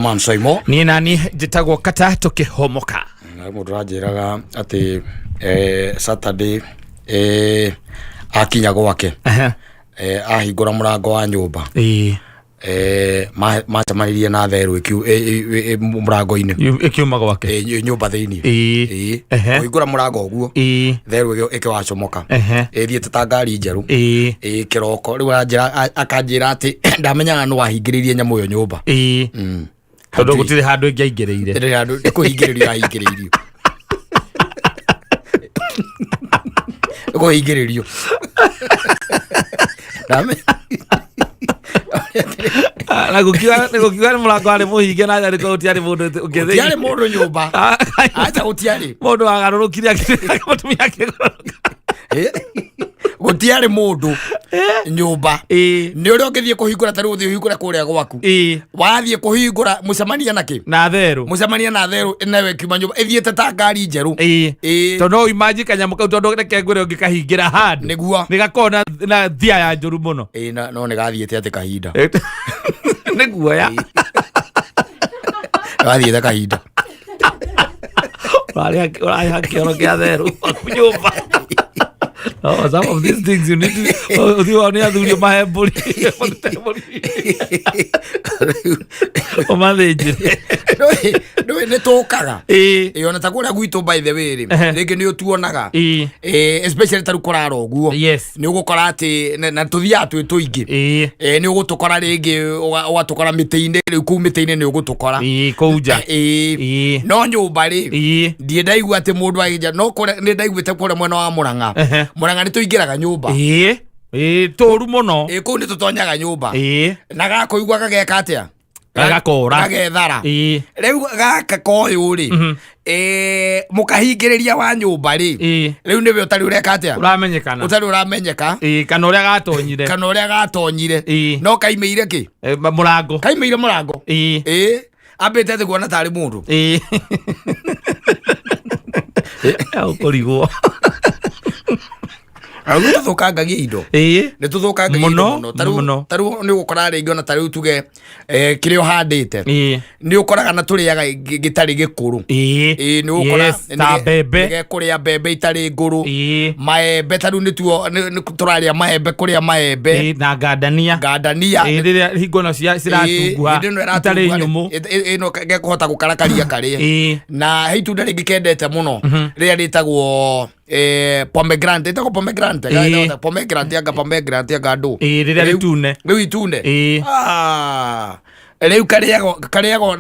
Man Saimo. Niĩ nani njĩtagwo kata tũkĩhomoka. Na mũndũ aranjĩraga atĩ Saturday akinya gwake ahingũra mũrango wa nyũmba macemanirie na therũ mũrango-inĩ. Ĩkiuma gwake. Nyũmba thĩinĩ. Kũhingũra mũrango ũguo therũ ĩkĩwacomoka ĩthiĩte ta ngari njerũ. Kĩroko rĩu aranjĩra akanjĩra atĩ ndamenyaga nũ wahingĩrĩirie nyamũ ĩyo nyũmba. Tondũ gũtirĩ handũ ĩngĩaingĩrĩire. Nĩ handũ nĩ kũhingĩrĩrio yahingĩrĩirio. Nĩ kũhingĩrĩrio. Na gũkiuga nĩ mũrango warĩ mũhinge na nja nĩkuo gũtiarĩ mũndũ ũngĩ thĩinĩ. Gũtiarĩ mũndũ nyũmba. Acha gũtiarĩ. Mũndũ wagarũrũkire mũtumia akĩgarũrũka. Gũtiarĩ mũndũ nyũmba. Nĩ ũrĩa ũngĩthiĩ kũhingũra ta rĩu ũthiĩ ũhingũre kũrĩa gwaku. Wathiĩ kũhingũra mũcemania na kĩ? Na therũ. Mũcemania na therũ nawe ĩkiuma nyũmba ĩthiĩte ta ngari njerũ. Tondũ no imagine kanyamũ kau tondũ reke ngwĩre ũngĩkahingĩra handũ. Nĩguo. Nĩ gakoragwo na thia ya njũru mũno. No nĩ gathiĩte atĩ kahinda. Nĩ guoya. Gathiĩte kahinda. Ũrarĩha kĩoro kĩa therũ gwaku nyũmba. Oh, some of these things you need to ũthiĩ wao nĩ athuri ũmahe mbũri ũmarute mbũri ũmathĩnjĩre. Ndũĩ nĩ tũkaga. Ona ta kũrĩa gwitũ by the way rĩ, rĩngĩ nĩ ũtuonaga. Especially ta rĩu kũrara ũguo. Nĩ ũgũkora atĩ na tũthiaga twĩ tũingĩ. Nĩ ũgũtũkora rĩngĩ ũgatũkora mĩtĩ-inĩ rĩu kũu mĩtĩ-inĩ nĩ ũgũtũkora. Kũu nja. No nyũmba rĩ, ndirĩ ndaigua atĩ mũndũ agĩnja no kũrĩa nĩ ndaiguĩte kũrĩa mwena wa Mũrang'a. Mũrang'a nĩ tũingĩraga nyũmba. Tũru mũno. Kũu nĩ tũtonyaga nyũmba. Na gakũigua gageka atĩa? Gagakora. Gagethara. Rĩu gaka koyũ rĩ, mũkahingĩrĩria wa nyũmba rĩ, rĩu nĩwe ũtarĩ ũreka atĩa? Ũramenyekana. Ũtarĩ ũramenyeka. Kana ũrĩa gatonyire. Kana ũrĩa gatonyire. No kaimĩire kĩ? Mũrango. Kaimĩire mũrango. Ambĩte thĩ kuona tarĩ mũndũ. Ũkũrigwo. Nĩ tũthũkangagia indo. Nĩ tũthũkangagia indo mũno. Mũno. Ta rĩu nĩ ũgũkora rĩngĩ ona ta rĩu tuge kĩrĩa ũhandĩte. Nĩ ũkoraga na tũrĩaga gĩtarĩ gĩkũrũ. Nĩ ũgũkora Ta mbembe. Nĩgekũrĩa mbembe itarĩ ngũrũ. Maembe ta rĩu nĩtuo tũrarĩa maembe kũrĩa maembe. Na ngandania. Ngandania. Rĩrĩa hingo ĩno ciratunguha Hĩndĩ ĩno itarĩ ĩratunguha rĩ, nyũmũ. ĩno gekũhota gũkarakaria karĩe. Na he itunda rĩngĩ kendete mũno rĩrĩa rĩtagwo pomegranate, ĩtagwo pomegranate, ĩtagwo pomegranate anga pomegranate anga ndũ. Rĩrĩa rĩtune. Rĩu itune. Rĩu karĩagwo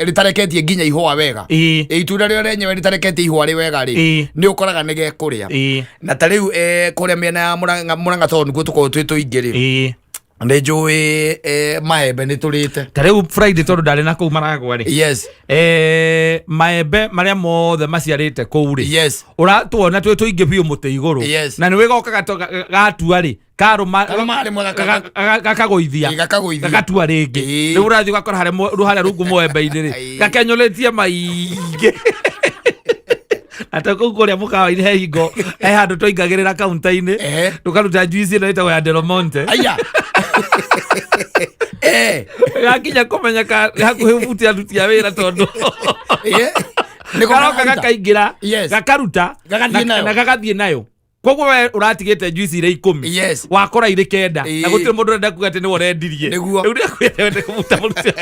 rĩtareketie nginya ihũa wega. Itunda rĩo rĩenyewe rĩtareketie ihũa rĩ wega rĩ, nĩ ũkoraga nĩ gekũrĩa. Na ta rĩu kũrĩa mĩena ya Mũrang'a tondũ nĩkuo tũkoragwo twĩ tũingĩ rĩ, nĩ njũĩ maembe nĩ tũrĩte. Ta rĩu Friday tondũ ndarĩ na kũu Maragwa rĩ. Yes. Maembe marĩa mothe maciarĩte kũu rĩ. Yes. Ũratuona twĩ tũingĩ biũ mũtĩ igũrũ. Yes. Na nĩ wĩgoka gatua rĩ, karũma Karũma rĩmwe gakagũithia. Gakagũithia. Gagatua rĩngĩ. Rĩu ũrathiĩ ũgakora harĩa rungu mwembe-inĩ rĩ, gakenyũrĩtie maingĩ. Na ta kũu kũrĩa mũkawa-inĩ he hingo he handũ twaingagĩrĩra kaunta-inĩ tũkaruta juice ĩno ĩtagwo ya Del Monte. Aya. Gakinya kũmenyeka hakuhĩ buti aruti a wĩra tondũ Nĩko karoka gakaruta. gakaingĩra, Yes. gakaruta, Gagathiĩ nayo. na gagathiĩ nayo. Koguo we ũratigĩte juice irĩ 10. Yes. Wakora irĩ 9. Na gũtirĩ mũndũ ũrenda kuga atĩ nĩwe ũrendirie. Nĩguo. Rĩu nĩakwĩra kũmuta mũruti.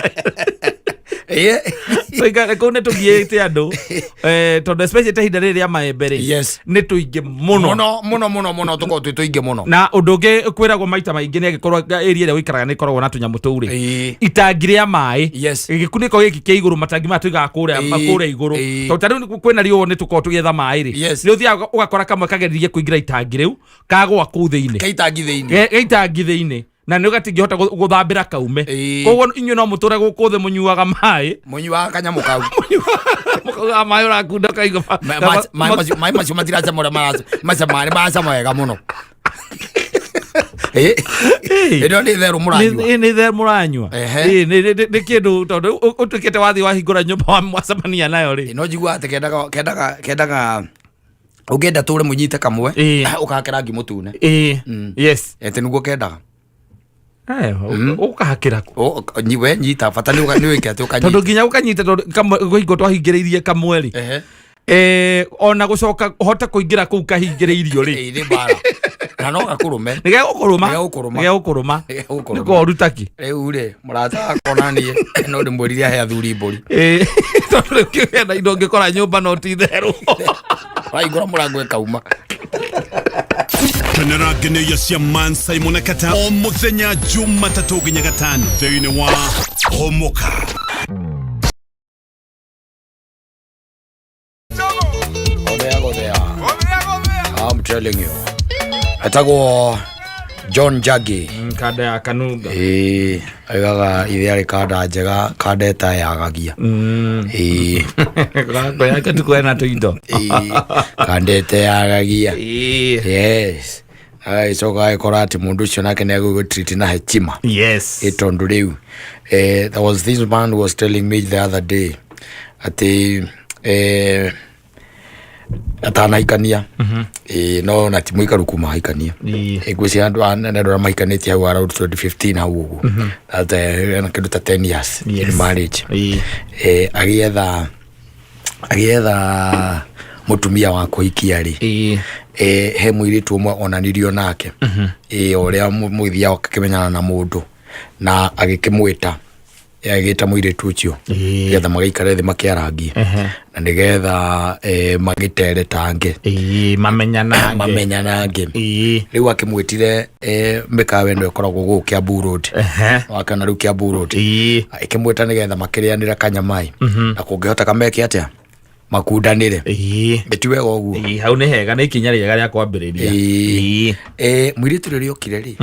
Kũu nĩ tũgiĩte andũ. Tondũ especially ta ihinda rĩrĩ rĩa maembe rĩ. Yes. Nĩ tũingĩ mũno. Mũno, mũno, mũno, mũno, tũkoragwo twĩ tũingĩ mũno. Na ũndũ ũngĩ kwĩragwo maita maingĩ nĩ angĩkorwo area ĩrĩa ũikaraga nĩ ĩkoragwo na tũnyamũ tũu rĩ. Itangi rĩa maĩ. Yes. Gĩkunĩko gĩkĩ kĩa igũrũ matangi maya tũigaga kũrĩa igũrũ. Tondũ ta rĩu kwĩna riũa nĩ tũkoragwo tũgĩetha maĩ rĩ. Yes. Nĩ ũthiaga ũgakora kamwe kageririe kũingĩra itangi rĩu, kagwa kũu thĩinĩ. Ke itangi thĩinĩ. Ge itangi thĩinĩ. Na nĩ gatingĩhota gũthambĩra kaume. Koguo inyuĩ no mũtũre gũkũ thĩ mũnyuaga maĩ. Mũnyuaga kanyamũ kau. Mũkaugaga maĩ ũrakunda ũkaigua Maĩ macio matiracama ũrĩa macama, nĩ maracama wega mũno. Ĩno nĩ therũ mũranyua. Nĩ therũ mũranyua. Nĩ kĩndũ tondũ ũtuĩkĩte wathiĩ wahingũra nyũmba wacemania nayo rĩ. No njiguaga atĩ kendaga ũngĩenda tũre mũnyite kamwe, ũkahake rangi mũtune. Yes. Atĩ nĩguo kendaga. Ũkahakĩra kũ? We nyita bata nĩ wĩke atĩ Tondũ ũkanyita. Nginya ũkanyita, tondũ kwĩ hingo twahingĩrĩirie kamwe rĩ, ona gũcoka ũhote kũingĩra kũu kahingĩrĩirio rĩ, Ĩ, nĩ mbara na no gakũrũme. Nĩ gegũkũrũma. Nĩ gegũkũrũma. Nĩ gegũkũrũma. Nĩ gegũkũrũma. Nĩ koru taki. Rĩu rĩ, mũrata wakwa na niĩ no ndĩmwĩrire ahe athuri mbũri. Ĩ, tondũ rĩu kĩgĩa na indo ũngĩkora nyũmba no ti therũ. Wahingũra mũrango ĩkauma. Kenera ngeneia cia Man Simon Kata o muthenya Jumatatũ nginya Gatano thĩinĩ wa Homoka. Godea, godea. I'm telling you. Etagwo John Jaggi. Kanda ya Kanunga. Ĩĩ, aigaga ithe arĩ kanda njega, kanda ĩtayagagia. Ĩĩ. Ngo yake tukwena tũindo. Ĩĩ, kanda ĩteyagagia. Yes. Agagĩcoka agĩkora atĩ mũndũ ũcio nake nĩ agũgũtreat na hekima. Ĩ, tondũ rĩu there was this man who was telling me the other day atĩ atanahikania, no na ti mũikaru kuma ahikania. Ngwĩciria andũ nĩ andũ arĩa mahikanĩtie hau around 2015 hau ũguo. That, ena kĩndũ ta 10 years in marriage. Agĩetha mũtumia wa kũhikia rĩ, he mũirĩtu ũmwe onanirio nake, o ũrĩa mũgĩthiaga ũkĩmenyana na mũndũ, na agĩkĩmwĩta, agĩta mũirĩtu ũcio nĩgetha magaikare thĩ makĩarangie na nĩgetha magĩteretange. Mamenyanange. Mamenyanange. Rĩu akĩmwĩtire mĩkawa ĩno ĩkoragwo gũkũ Kiambu Road. Wakĩona rĩu Kiambu Road, ĩkĩmwĩta nĩgetha makĩrĩanĩre kanyamai na kũngĩhoteka meke atĩa, makundanĩre. Ĩ ti wega ũguo? Ĩĩ, hau nĩ hega, nĩ ikinya rĩega rĩa kwambĩrĩria. Mũirĩtu rĩrĩa okire rĩ,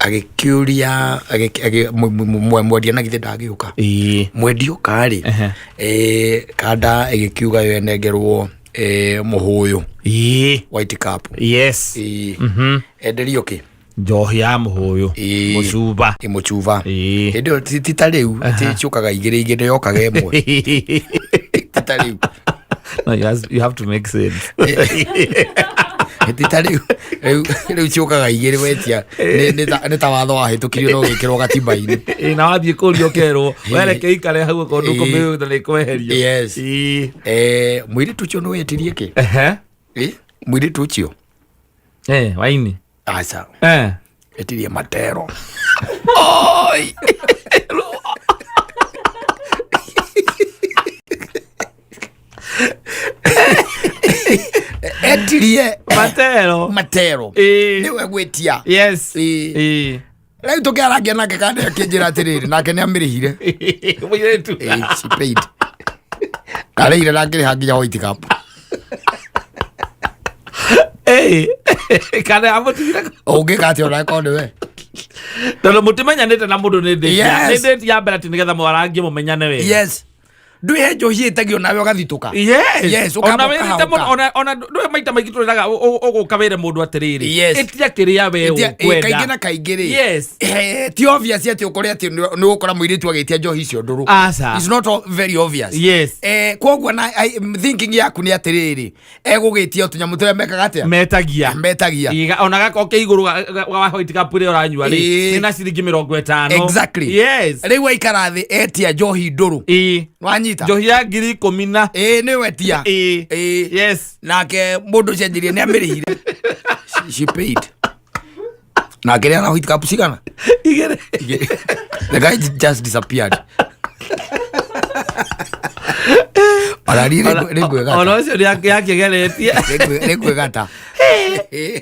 agĩkĩũria mwendia na githĩ ndagĩũka. Mwendia ũka rĩ, kanda ĩgĩkiuga yo ĩnengerwo mũhũyũ, white cup. Enderio kĩ? Njohi ya mũhũyũ. Mũcuba. Ĩ, mũcuba. Hĩndĩ ĩyo ti ta rĩu atĩ ciũkaga igĩrĩ igĩrĩ, yokaga ĩmwe, ti ta rĩu. No, you have to make sense. Ti ta rĩu, rĩu ciũkaga igĩrĩ wetia. Nĩ ta watho wahĩtũkirio no gĩkĩrwo gatiba-inĩ. Ĩĩ, na wathiĩ kũria ũkerwo wereke ikare hau okorwo ndũkũmĩũta nĩ kweherio. Yes. Mũirĩtu ũcio nĩ wetirie kĩ? Mũirĩtu ũcio. Waini. Aca. Etirie matero. Oi. Etirie matero. Matero. Nĩwe gwĩtia. Rĩu tũkĩarangia nake kanda akĩnjĩra atĩrĩrĩ, nake nĩ amĩrĩhire. Mũirĩtu. Ĩĩ, she paid. Arĩhire na akĩrĩha nginya white cup. Kana amũtigire. Ũngĩka atĩa ona akorwo nĩwe? Tondũ mũtimenyanĩte na mũndũ nĩ date Yes. nĩ date ya mbere atĩ nĩgetha mwarangie mũmenyane wega. Yes, ndwĩhe njohi ĩtagio nawe ũgathitũka. Yes, Ona ũkamba wĩrĩte mũndũ ũkahauka. ona ndũĩ maita maingĩ tũrĩraga ũgũka wĩre mũndũ atĩrĩrĩ, ĩtia kĩrĩa we Ĩtia, ũkwenda. Kaingĩ na kaingĩ rĩ, Yes. ti obvious atĩ ũkore atĩ nĩ ũgũkora mũirĩtu agĩtia njohi icio ndũrũ. Aca. It's not very obvious. Koguo na thinking yaku nĩ atĩrĩrĩ, egũgĩtia tũnyamũ tũrĩa mekaga atĩa? Metagia. Metagia. Ona gakorwo ke igũrũ wa white cup ĩrĩa ũranyua rĩ, nĩ na ciringi 50. Exactly. Rĩu aikara thĩ etia njohi ndũrũ. Wanyita? Njohi ya 10,000 na Ĩĩ, nĩ wetia. Nake mũndũ ũcio anjirie nĩ amĩrĩhire. She paid nake rĩa na white cup cigana? Igĩrĩ. Igĩrĩ. The guy just disappeared. Ona niĩ nĩ ngwĩgata. Ona ũcio nĩ akĩgeretie. Nĩ ngwĩgata.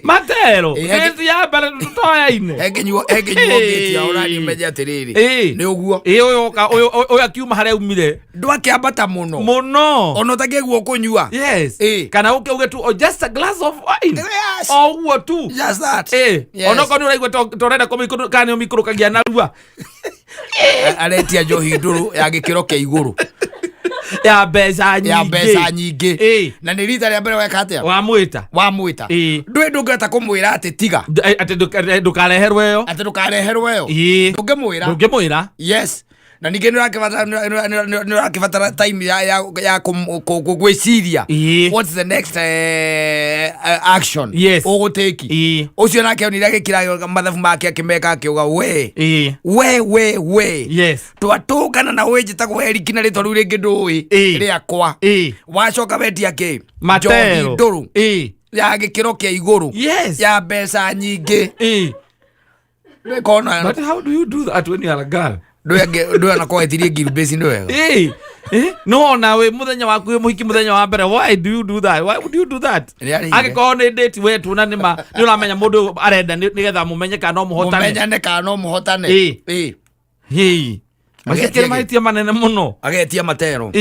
Matero. Ĩĩ. Ĩĩ, ya mbere tũtoyaine. He kĩnyuo ngĩtia ona niĩ menye atĩrĩrĩ, nĩ ũguo. Ĩĩ, ũyũ oka ũyũ akiuma harĩa aumire. Ndwakĩambata mũno. Mũno. Ona ũtangĩigua ũkũnyua. Kana ũke uge tu, oh, just a glass of wine. O ũguo tu. Just that. Onokorwo nĩ ũraigua to ũrenda kũmĩikũrũ kana nĩ ũmĩikũrũkagia narua. Aretia njohi ndũrũ ya gĩkĩro kĩa igũrũ. Ya mbeca nyingĩ. Ya mbeca nyingĩ. Na nĩ rita rĩa mbere weka atĩa? Wamwĩta. Wamwĩta. Ndũĩ ndũngĩhota kũmwĩra atĩ tiga. Atĩ ndũkareherwo ĩyo. Atĩ ndũkareherwo ĩyo. Ndũngĩmwĩra. Ndũngĩmwĩra. Yes. Na ningĩ nĩ ũrakĩbatara time ya gwĩciria what's the next action ũgũtĩki. Ũcio nake onire agĩkira mathabu make, akĩmeka, akiuga we, we we we, twatũngana na wĩ njĩtagwo Eric na rĩtwa rĩu rĩngĩ ndũĩ rĩakwa, wacoka wetia kĩ? Matero. Njohi ndũrũ ya gĩkĩro kĩa igũrũ, ya mbeca nyingĩ. Ndĩkona. But how do you do that when you are a girl? Ndũĩ anakorwo etirie ngirubĩci nĩ wega. Eh, no ona wĩ mũthenya waku wĩ mũhiki, mũthenya wa mbere, why do you do that? Why would you do that? Nĩ arĩire. Angĩkorwo nĩ date wetwo na nĩma nĩ ũramenya mũndũ ũyũ arenda nĩgetha mũmenye kana no mũhotane. Mũmenyane kana no mũhotane. Hĩ. Macio Agetia kĩrĩ mahĩtia manene mũno. Agetia matero.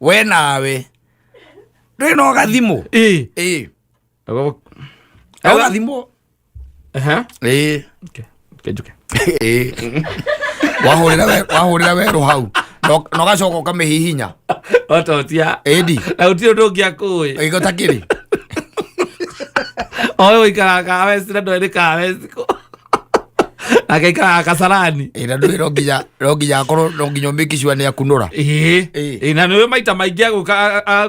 We nawe ndũĩ no gathimũ. No gathimũ. Okay. Okay, njuke. Wahũrĩra werũ hau na ũgacoka ũkamĩhihinya. Ototia. Ĩndi. Na gũtirĩ ũndũ ũngĩ akũĩ. Ĩgo takĩrĩ. Oĩ ũikaraga Kawesti na ndũĩ nĩ Kawesti kũ. Nake aikaraga Kasarani. Ĩ, na ndũĩ no nginya akorwo no nginya ũmake sure nĩ akunũra. Ĩĩ, na nĩwe maita maingĩ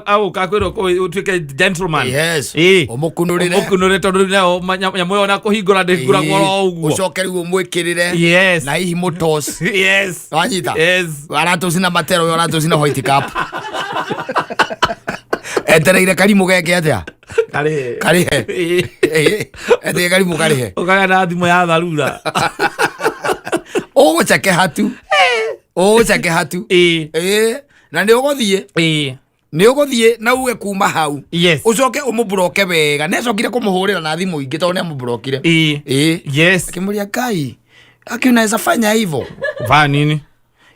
agũka kwĩrwo ũtuĩke gentleman. Ũmũkunũrĩre. Ũmũkunũrĩre tondũ rĩu nayo nyamũ ĩyo ona kũhingũra ndĩhingũragwo oro ũguo. Ũcoke rĩu ũmwĩkĩrĩre. Na hihi mũtos. Wanyita. Aratũci na matero, we ũratũci na white cup, etereire karimũ geke atĩa? Karĩhe. Karĩhe. Etereire karimũ karĩhe. Ũkagĩa na thimũ ya tharura. Ũgũceke hatu, ũgũceke hatu. Ĩĩ, na nĩ ũgũthiĩ. Nĩ ũgũthiĩ na uge kuma hau. Ũcoke ũmũburoke wega. Nĩ acokire kũmũhũrĩra na thimũ ingĩ tondũ nĩ amũburokire. Akĩmũria, "Kai, aki unaweza fanya hivyo?" Fanya nini?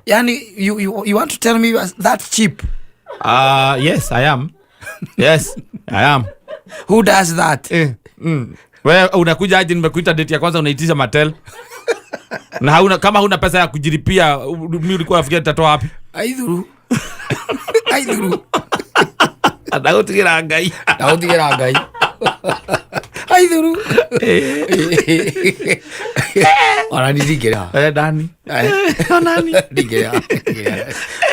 Yani you want to tell me you are that cheap? Yes, I am. Yes, I am. Who does that? Wewe unakuja aje, nimekuita date ya kwanza, unaitisha matel na hauna, kama huna pesa ya kujilipia, mimi ulikuwa nafikiria nitatoa wapi? Aithuru, aithuru. Ndagũtigĩra Ngai. Ndagũtigĩra Ngai, aithuru. Ona ni ndingĩrĩha. Eh, Dani. Onani. Ndingĩrĩha.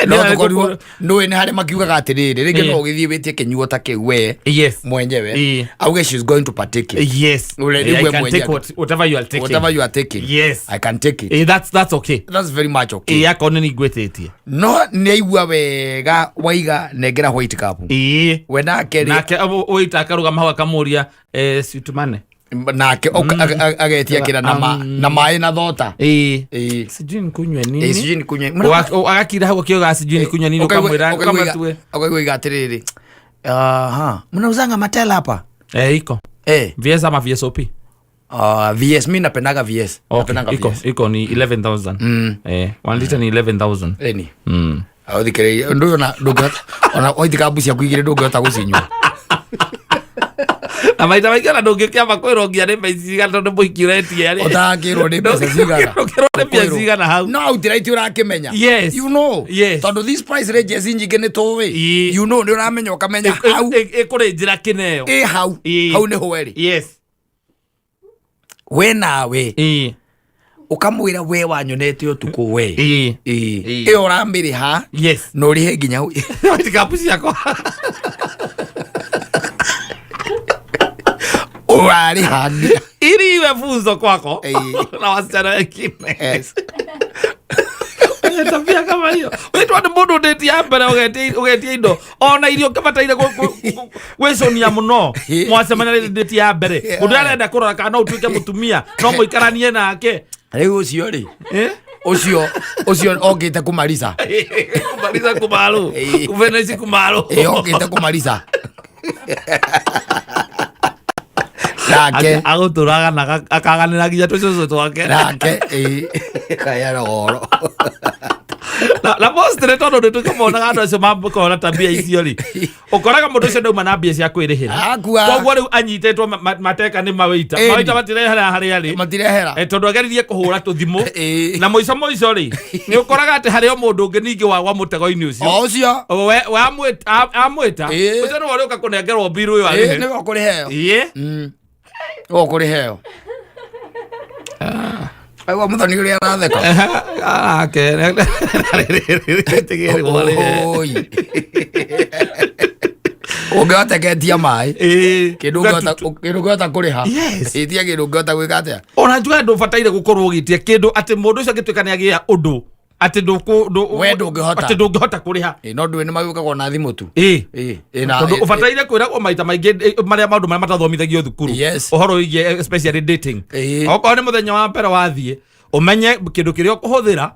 No tũkorirwo nũĩ nĩ harĩ makiugaga atĩrĩrĩ, rĩngĩ no ũgĩthiĩ wĩtie kĩnyuo ta kĩu we mwenyewe, auge she's going to partake it. Ule I we can mwenyewe. take whatever you are taking. Whatever you are taking. I can take it. That's okay. That's very much okay. Akorwo nĩ ngwĩtĩtie. No nĩ aigua wega waiga nengera white cup, we nake rĩ, Nake ũita akarũgama hau akamũria, situmane. Nake agetia kĩra na maĩ na thota. Sijui nikunywe nini. Sijui nikunywe. Agakira hau akiuga sijui nikunywe nini, ukamwĩra ukamatue. Ũkaigua iga atĩrĩrĩ, aha, mnauzanga matela hapa? Iko. VS ama VSOP? VS, mi napendaga VS. Okay, Napendaga iko VS. Iko ni 11,000. 1 liter ni 11,000. Eni athikĩrĩria ũndũ ũyũ, ona ndũngĩhota, ona white cup ciaku igĩrĩ ndũngĩhota gũcinyua. Na maita maingĩ ona ndũngĩkĩamba kwĩrwo nginya nĩ mbeca cigana tondũ mũhiki ũretia rĩ. Ũtangĩrwo nĩ mbeca cigana. Ndũngĩrwo nĩ mbia Ũkwĩrwo. cigana hau. No outright ũrakĩmenya. You know. Tondũ these price ranges nyingĩ nĩ tũĩ. You know, nĩ ũramenya, ũkamenya hau. Ĩkũrĩ njĩra kĩneo. Ĩ hau. Hau nĩ hwerĩ. We nawe ũkamwĩra, we wanyonete ũtukũ we. Ĩyo ũramĩrĩha na ũrĩhe nginya White cup ciakwa. Ũrarĩha nginya Ili iwe funzo kwako na wasichana wengine. Wenye tabia kama hiyo, wetwa nĩ mũndũ ndĩti ya mbere ũgetia indo ona irio ũkĩbataire gwĩconia mũno mwacemania ndĩti ya mbere, mũndũ arenda kũrora kana no ũtuĩke mũtumia no mũikaranie nake. Rĩu ũcio rĩ, Eh? Ũcio okĩte kũmarisa. Kumaliza kumalo. Kufenesi kumalo. Ĩ, okĩte kũmarisa nake. Agũtũraga na akaganĩra nginya tũcũcũ twake. Nake ĩ kayara horo. Na mostly tondũ nĩ tũkĩmonaga andũ acio makoragwo na tabia icio rĩ, ũkoraga mũndũ ũcio ndauma na mbia cia kwĩrĩhĩra. Akua. Koguo rĩu anyitĩtwo mateka nĩ mawĩita. Mawĩita matirehera harĩa arĩ. Matirehera. Tondũ ageririe kũhũra tũthimũ. Na mũico mũico rĩ, nĩ ũkoraga atĩ harĩ o mũndũ ũngĩ ningĩ wagwa mũtego-inĩ ũcio. O ũcio. We amwĩta ũcio nĩwe ũrĩũka kũnengerwo mbiru ĩyo arĩhe. Nĩwe ũkũrĩheo. Ĩĩ. Ũkũrĩheo. Aigua muthoni uria aratheka. Ake. Oi. Ũngĩhota ketia maĩ. Kĩndũ ũngĩhota kĩndũ ũngĩhota kũrĩha. Yes. Ĩtia kĩndũ ũngĩhota gwĩka atĩa? Ona njuga ndũbataire gũkorwo ũgĩtia kĩndũ atĩ mũndũ ũcio angĩtuĩka nĩ agĩa ũndũ atĩ We ndũngĩhota. atĩ ndũngĩhota kũrĩha. Ĩ, no ndũĩ nĩ magĩũkagwo na thimũ tu. Ĩ. Ĩ, ĩ, na Tondũ ĩ, ũbataire kwĩragwo maita maingĩ marĩa maũndũ marĩa matathomithagio thukuru. Yes. Ũhoro wĩgiĩ especially dating. Ĩ. Okorwo nĩ mũthenya wa mbere wathiĩ ũmenye kĩndũ kĩrĩa ũkũhũthĩra,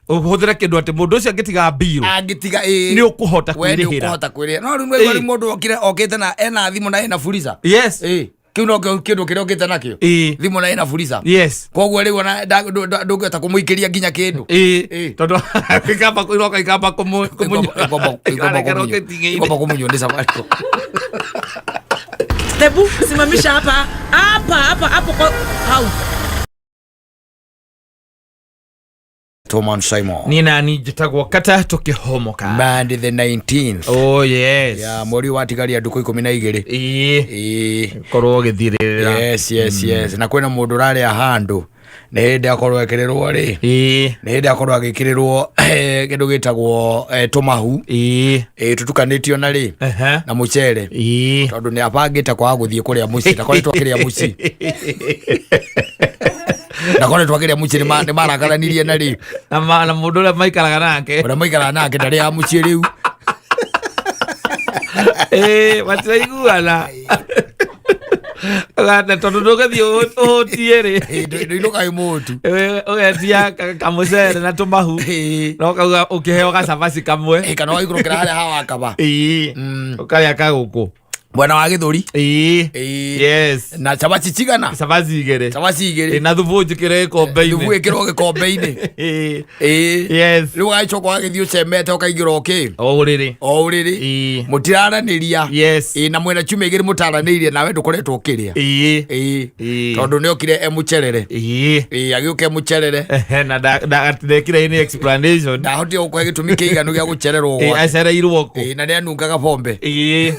ũhũthĩre kĩndũ atĩ mũndũ ũcio angĩtiga mbirũ angĩtiga ĩ nĩ ũkũhota we nĩ kwĩrĩhĩra. ũkũhota kwĩrĩhĩra. No rĩu nĩ Ĩ. mũndũ okire okĩte na ena thimũ na ena fuliza. Yes. Ĩ, kĩu nokĩo kĩndũ kĩrĩa okĩte nakĩo. Ĩ. Thimũ na ena fuliza. Yes. Koguo rĩu ona ndũngĩhota kũmũikĩria nginya kĩndũ. Ĩ. Ĩ. Tondũ ikamba iroka ikamba kũmunyua. Igomba kũmunywo nĩ Safaricom. Tebu, simamisha hapa hapa hapa hapo kwa hau. Toman Simon. Niĩ nani njĩtagwo Kata tũkĩhomoka. Monday the 19th. Oh yes. Ya mweri watigaria ndukũ 12. Ĩ. Ĩ. Korwo ũgĩthirĩrĩra. Yes, yes, yes. Na kwĩna mũndũ ũrarĩa handũ nĩ hĩndĩ akorwo ekĩrĩrwo rĩ Ĩ. nĩ hĩndĩ akorwo agĩkĩrĩrwo kĩndũ gĩtagwo tũmahu. Ĩ. Ĩ, tũtukanĩtio na rĩ Ehe. na mũcere Ĩ. tondũ nĩ abangĩte kwaga gũthiĩ kũrĩa mũciĩ ndakoretwo akĩrĩa mũciĩ ndakoretwo akĩrĩa mũciĩ nĩ marakaranirie na rĩ Na mũndũ ũrĩa maikaraga nake. ũrĩa maikaraga nake ndarĩaga mũciĩ rĩu. Ĩ, matiraiguana. Ũgate tondũ ndũgĩthiĩ ũhũtie rĩ. Ĩ, ndũinũkaga wĩ mũhũtu. Ũgetia kamũcere na tũmahu. Ĩ. Na ũkauga ũkĩheo gacabaci kamwe. Ĩ, kana ũgaikũrũkĩra harĩa hawakaba. Ĩ. Ũkarĩa kagũkũ. Mwena wa Gĩthũri. Ĩ. Ĩ. Yes. Na cabaci cigana? Cabaci igĩrĩ. Cabaci Ĩ, igĩrĩ. na thubu njĩkĩre gĩkombe-inĩ. Thubu ĩkĩrwo gĩkombe-inĩ. Ĩ. Ĩ. Yes. Rĩu ũgagĩcoka ũgagĩthiĩ ũcemete ũkaingĩra ũkĩ O ũrĩrĩ. o ũrĩrĩ. Ĩ. Mũtiraranĩria. Yes. Ĩ, na mwena ciumia igĩrĩ mũtaranĩirie nawe ndũkoretwo ũkĩrĩa. Ĩ. Ĩ. Ĩ. Tondũ nĩ okire e mũcerere. Ĩ. Ĩ, agĩũka e mũcerere. Ehe, na ndekire any explanation. Ndahotire gũkũhe gĩtũmi kĩiganu gĩa gũcererwo Ĩ, gwake. acereirwo kũ? Ĩ, na nĩ anungaga bombe. Ĩ.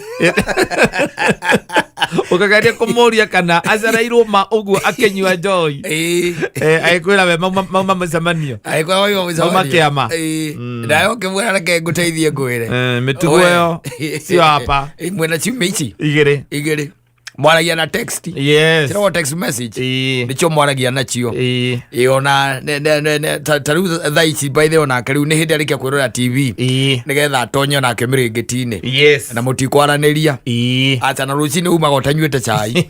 Ũkĩgeria kũmũria kana acereirwo ma ũguo akĩnyua njohi. Ĩ. Agĩkwĩra we mauma mũcemanio. Agĩkorwo wauma mũcemanio. Mauma kĩama. Ĩ. Nawe ũkĩmwĩra reke ngũteithie ngwĩre. Mĩtugo We. ĩyo sio hapa. Ĩ, mwena ciumia ici Igĩrĩ. igĩrĩ mwaragia na text. Yes. Kĩragwo text message. Ĩ. Nĩkĩo mwaragia nacio. Ĩ. Ĩ, ona ta rĩu thaa ici by the way onake rĩu nĩ hĩndĩ arĩkia kwĩrora TV Ĩ. nĩgetha atonye onake mĩrĩngĩti-inĩ Yes. na mũtikwaranĩria. Ĩ. Acha na rũcinĩ umaga ũtanyuĩte cai.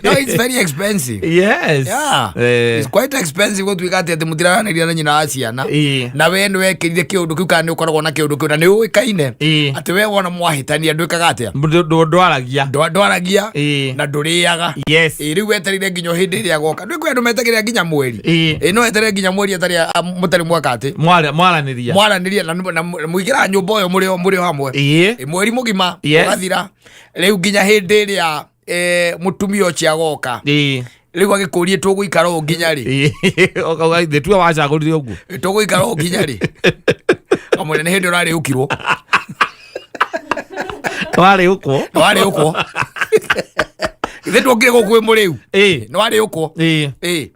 No, it's very expensive. Yes. Yeah. It's quite expensive gũtuĩka atĩ atĩ mũtiraranĩria na nyina wa ciana. Ĩ. Na we nĩ wekĩrire kĩũndũ kĩu kana nĩ ũkoragwo na kĩũndũ kĩu na nĩ ũĩkaine Ĩ. atĩ we wona mwahĩtania ndwĩkaga atĩa? Ndwaragia. Ndwaragia Ĩ. na ndũrĩaga. Yes. Ĩ, rĩu wetereire nginya hĩndĩ ĩrĩa agoka. Ndwĩ andũ metagĩrĩra nginya mweri. Ĩ. Ĩ, no weterere nginya mweri atarĩ mũtarĩ mwaka atĩ Mwaranĩria. mwaranĩria na mũingĩraga nyũmba ĩyo mũrĩ o hamwe. Ĩ. Ĩ, mweri mũgima Yes. ũgathira. Rĩu nginya hĩndĩ ĩrĩa mũtumia ũcio agoka. Ĩ. Rĩu agĩkũrie tũgũikara ũũ nginya rĩ? Ĩ. Ũkauga ithe tuwe wacagũrire ũguo. Tũgũikara ũũ nginya rĩ? Kamwĩra nĩ hĩndĩ ũrarĩũkirwo. Warĩũkwo. Nĩwarĩũkwo. Ithe ndwokire gũkũ wĩ mũrĩu. Ĩ. Nĩwarĩũkwo. Ĩ. Ĩ.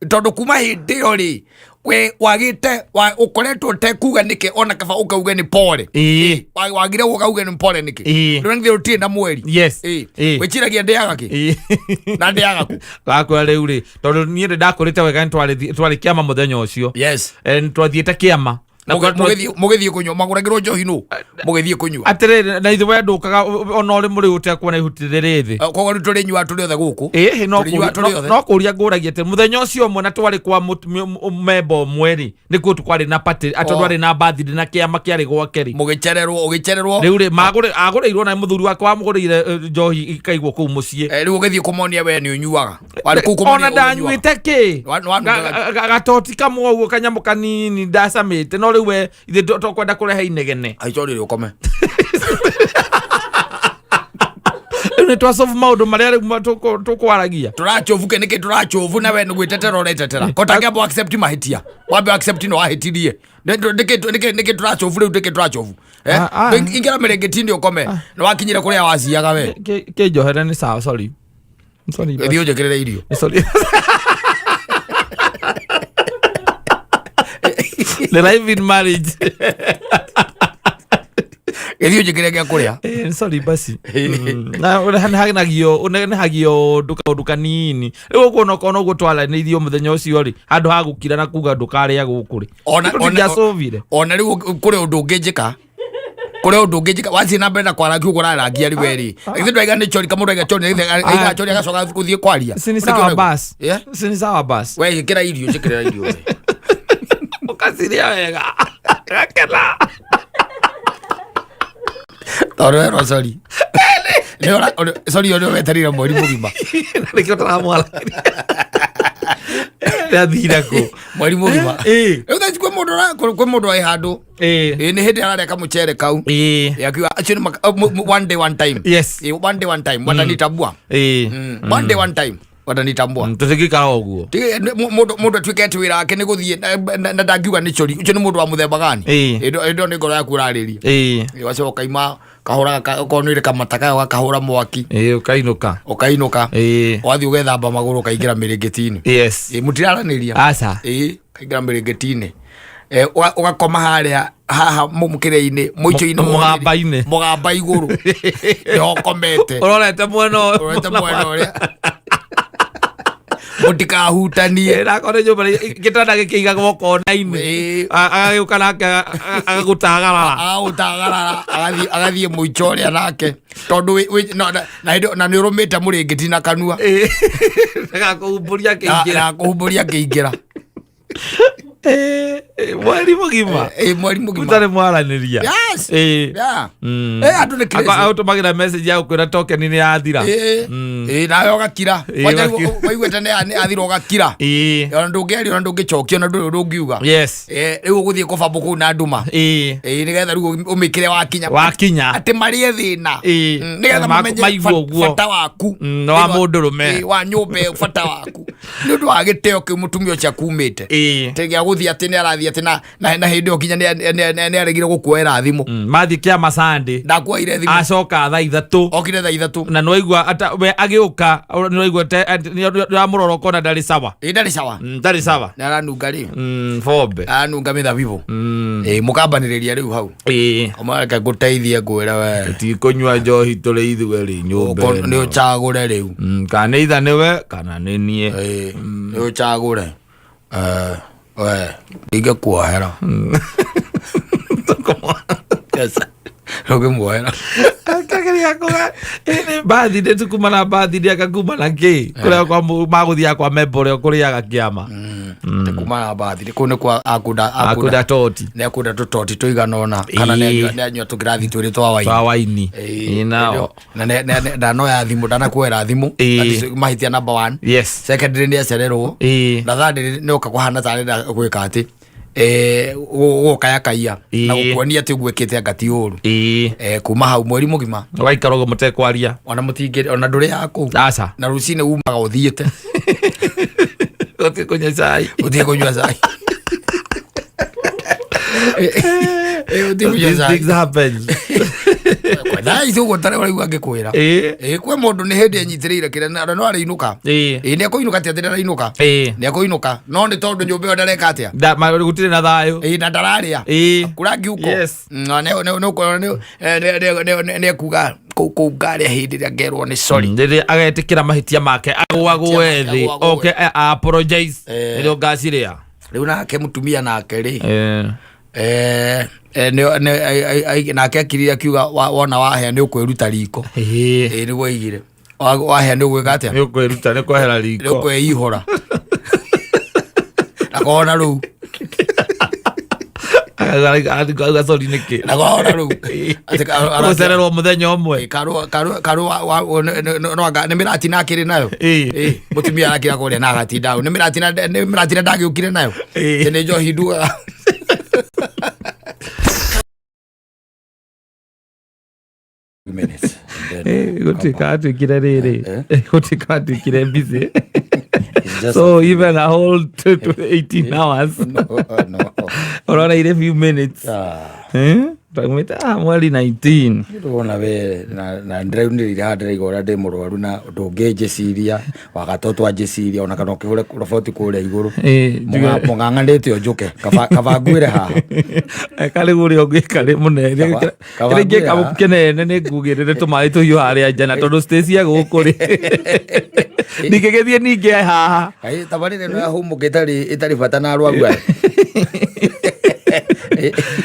Tondũ kuma hĩndĩ ĩyo rĩ we wagĩte ũkoretwo ũtekuga nĩkĩ ona kaba ũkauge nĩ pore. Ĩ. Wagire ũkauge nĩ pore nĩkĩ? Ĩ. Ndũrona githĩ ũtirĩ na mweri. Yes. Ĩ. Ĩ. Wĩciragia ndĩaga kĩ? Ĩ. Na ndĩaga kũ? Gakwĩra rĩu rĩ tondũ niĩ nĩ ndakũrĩte wega nĩ twarĩ kĩama mũthenya ũcio. Yes. Nĩ twathiĩte kĩama. Na Mũgĩthiĩ kũnyua magũragĩrwo njohi nũ? Mũgĩthiĩ kũnyua. Atĩrĩrĩ na ithuĩ we ndũkaga ona ũrĩ mũrĩu ũtekuona ihuti rĩrĩ thĩ. Koguo rĩu tũrĩnyuaga tũrĩ othe gũkũ. Ĩhĩ, Tũrĩnyuaga tũrĩ othe. no kũria ngũragia atĩ mũthenya ũcio ũmwe na twarĩ kwa memba ũmwe rĩ nĩkuo twarĩ na party atĩ Oh. twarĩ na birthday na kĩama kĩarĩ gwake rĩ. Mũgĩcererwo ũgĩcererwo. Rĩu rĩ agũrĩirwo na mũthuri wake wamũgũrĩire njohi ikaigwo kũu mũciĩ. Rĩu ũgĩthiĩ kũmonia we nĩ ũnyuaga. Warĩ kũu kũmonia Ona ũnyuaga. ndanyuĩte kĩ Wanungaga gatoti kamwe ũguo kanyamũ kanini ndacamĩte no rĩu we ithuĩ tũkwenda kũrehe inegene. Aica ũrĩrĩ ũkome. Rĩu nĩ twacobu maũndũ marĩa rĩu tũkwaragia. Tũrachovu ke nĩkĩ tũrachovu na we nĩ gwĩtetera ũretetera. Kotangĩamba accept mahĩtia. Wambe accept no wahĩtirie. Nĩkĩ tũrachovu rĩu nĩkĩ tũrachovu. Eh, Ah, ah. Ingĩra mĩrĩngĩti-inĩ ũkome nĩ wakinyire kũrĩa waciaga we. Kĩnjohere nĩ sawa, sorry. Sorry. Thiĩ ũnjĩkĩrĩre irio. Sorry. The life in marriage. Gĩthiĩ ũnjĩkĩre gĩa kũrĩa. Sorry basi. Na nĩhagenagio nĩhagio ũndũ kaũndũ kanini. Rĩu ũkuona okorwo ũguo twaranĩirie mũthenya ũcio rĩ, handũ ha gũkira na kuga ndũkarĩa gũkũ rĩ. Tũtingĩacũvire. Ona rĩu kũrĩ ũndũ ũngĩnjĩka, kũrĩ ũndũ ũngĩnjĩka wathiĩ na mbere na kwarangia ũguo ũrarangia rĩ we rĩ, githĩ ndwaiga nĩ chori kamũndũ aiga chori, githĩ aiga chori agacoka gũthiĩ kwaria. Si ni sawa basi. Yeah? Si ni sawa basi. We ĩkĩra irio, njĩkĩrĩra irio we. Ũkaciria wega. Gakena. Tondũ werwo sorry. Nĩ sorry ũrĩa weterire mweri mũgima. Nĩkĩo tũramwaragĩria. Nĩathire kũ? Mweri mũgima. Rĩu thaa ici kwĩ mũndũ kwĩ mũndũ wĩ handũ. Ĩĩ, nĩ hĩndĩ ararĩa kamũcere kau. Akiuga acio nĩ one day one time. Ĩĩ, one day one time watanitambua. One day one time watanitambua. Tũtingĩikara ũguo. Mũndũ atuĩke atĩ wĩra wake nĩ gũthiĩ na ndangiuga nĩ chori, ũcio nĩ mũndũ wa mũthemba gani? Ĩĩ ĩyo nĩ ngoro yaku ũrarĩria. Ĩĩ, wacoka ũkaima kahũraga okorwo nĩ kamata kayo gakahũra mwaki. Ĩĩ, ũkainũka. Ũkainũka. Ũgathiĩ ũgethamba magũrũ ũkaingĩra mĩrĩngĩti-inĩ. Ĩĩ, mũtiraranĩria. Aca. Ĩĩ, ũkaingĩra mĩrĩngĩti-inĩ. Ũgakoma harĩa haha mũkĩra-inĩ mũico-inĩ Mũgamba-inĩ. Mũgamba igũrũ. Nĩho ũkomete. Ũrorete mwena ũyũ. Ũrorete mwena ũrĩa. Mũtikahutanie. Nakorwo nĩ nyũmba gĩtanda gĩkĩigagwo kona-inĩ. Agagĩũka nake agagũtagarara. Agagũtagarara agathiĩ mũico ũrĩa nake. Tondũ na nĩ ũrũmĩte mũrĩngĩti na kanua. Ndagakũhumbũria akĩingĩra. Ndagakũhumbũria akĩingĩra. Mweri mũgima. Mweri mũgima. Mũtarĩ mwaranĩria. Yes. Yeah. Andũ nĩ crazy. Agũtũmagĩra message ya gũkwĩra token nĩ yathira. Nawe ũgakira. Waiguĩte nĩ athira ũgakira. Ona ndũngĩaria, ona ndũngĩcokia, ona ndũrĩ ũndũ ũngiuga. Rĩu ũgũthiĩ kũbambwo kũu na nduma. Nĩgetha rĩu ũmĩkĩre wakinya. Wakinya. Atĩ marĩe thĩna. Nĩgetha mamenye Maigue ũguo. bata waku. Wa mũndũrũme. Wa nyũmba ĩyo, bata waku. Nĩ ũndũ wa gĩtĩo kĩu mũtumia ũcio akumĩte. Gĩa gũthiĩ atĩ nĩ arathiĩ atĩ na hĩndĩ ĩyo nginya nĩ aregire gũkuoera thimũ. Mathiĩ kĩama Sunday. Ndakuoire thimũ. Acoka thaa ithatũ. Okire thaa ithatũ. Na nĩwaigua ata we agĩũka, nĩwaigua nĩwamũrora ũkona ndarĩ sawa. Ĩ, ndarĩ sawa. Ndarĩ sawa. Nĩ aranunga rĩ. Bombe. Aranunga mĩthabibũ. Ĩ, mũkambanĩrĩria rĩu hau. Ũmwe reke ngũteithie ngwĩre we. Tũtikũnyua njohi tũrĩ ithuerĩ nyũmba Ũkorwo ĩno. nĩ ũcagũre rĩu. Kana nĩ itha nĩwe kana nĩ niĩ. Nĩ ũcagũre. We, ndingĩkuohera. Yes. Ndũngĩmuohera. Akageria kuga, nĩ birthday tukuma na birthday akakuma na kĩ? Kũrĩa kwa magũthiaga kwa memba ũrĩa ũkũrĩaga kĩama. Nĩ kuma na birthday, kũu nĩ kwa akunda, Akunda toti. Nĩ akunda tũtoti tũigana ũna, kana nĩ anyua tũkĩrathi twĩrĩ twa waini. Twa waini. Nao. Na ndanoya thimũ, ndanakuoera thimũ. That is mahĩtia number one. Secondary nĩ acererwo. Na third nĩ oka kũhana ta arenda gwĩka atĩ. Gũkaya kaia. Na gũkuonia atĩ ũguo ĩkĩte anga ti ũru. Kuma hau mweri mũgima. Ũgaikara ũguo mũtekwaria. Ona mũtingĩ, ona ndũrĩ ya kũu. Aca. Na rũcinĩ umaga ũthiĩte. Ũthiĩ kũnyua cai. Ũthiĩ kũnyua cai. Ũthiĩ kũnyua These cai. things happen. Thaa ici ũguo tarĩ ũraigua ngĩkwĩra. Kwĩ mũndũ nĩ hĩndĩ enyitĩrĩire kĩrĩa na no arĩinũka. Nĩ ekũinũka, ti atĩ ndarainũka. Nĩ ekũinũka, no nĩ tondũ nyũmba ĩyo ndareka atĩa? Gũtirĩ na thayũ. Na ndararĩa. Kura ngiuko. Nĩ ekuga kũu ngarĩa hĩndĩ ĩrĩa ngerwo nĩ sorry. Rĩrĩa agetĩkĩra mahĩtia make, agũagũe thĩ, Agũagũe. oke apologize. Rĩrĩa ngacirĩa. Rĩu nake mũtumia nake rĩ. Nake akirire akiuga wona wahĩa nĩ ũkwĩruta riko. Nĩguo aigire. Wahĩa nĩ ũgwĩka atĩa? Nĩ ũkwĩruta, nĩ kwehera riko. Nĩ ũkwĩihũra. Na kona rĩu. Akauga sorry nĩkĩ? Na kona rĩu. Atĩ Gũcererwo mũthenya ũmwe. Karũ no anga nĩ mĩratina akĩrĩ nayo. Mũtumia arakira kũrĩa na agatinda hau. Nĩ mĩratina ndagĩũkire nayo. Nĩ njohi ndugaga. Minutes. Gũtuĩka atuĩkire rĩrĩ. Gũtuĩka atuĩkire busy. So even a whole 18 hours. No, no. Ũrona ire few minutes. Twaumĩte mweri 19. Ndĩrona we na ndĩraunĩrĩire haha, ndĩraigua ũrĩa ndĩ mũrwaru na ndũngĩnjĩciria wagatũ twanjĩciria ona kana ũkĩhũre roboti kũrĩa igũrũ. Njuge- Mũng'ang'anĩte o njũke kaba nguĩre haha. Eka rĩu ũrĩa ũngĩka rĩ mũnene. Kaba Kĩrĩa ingĩka nguĩre haha. kĩnene nĩ ngugĩrĩre tũmaĩ tũhiũ harĩa nja, na tondũ Stacy e gũkũ rĩ, ndingĩgĩthiĩ ningĩ haha. Kaĩ tabarĩra ĩno ya hũmũka ĩtarĩ bata na arwaru aya?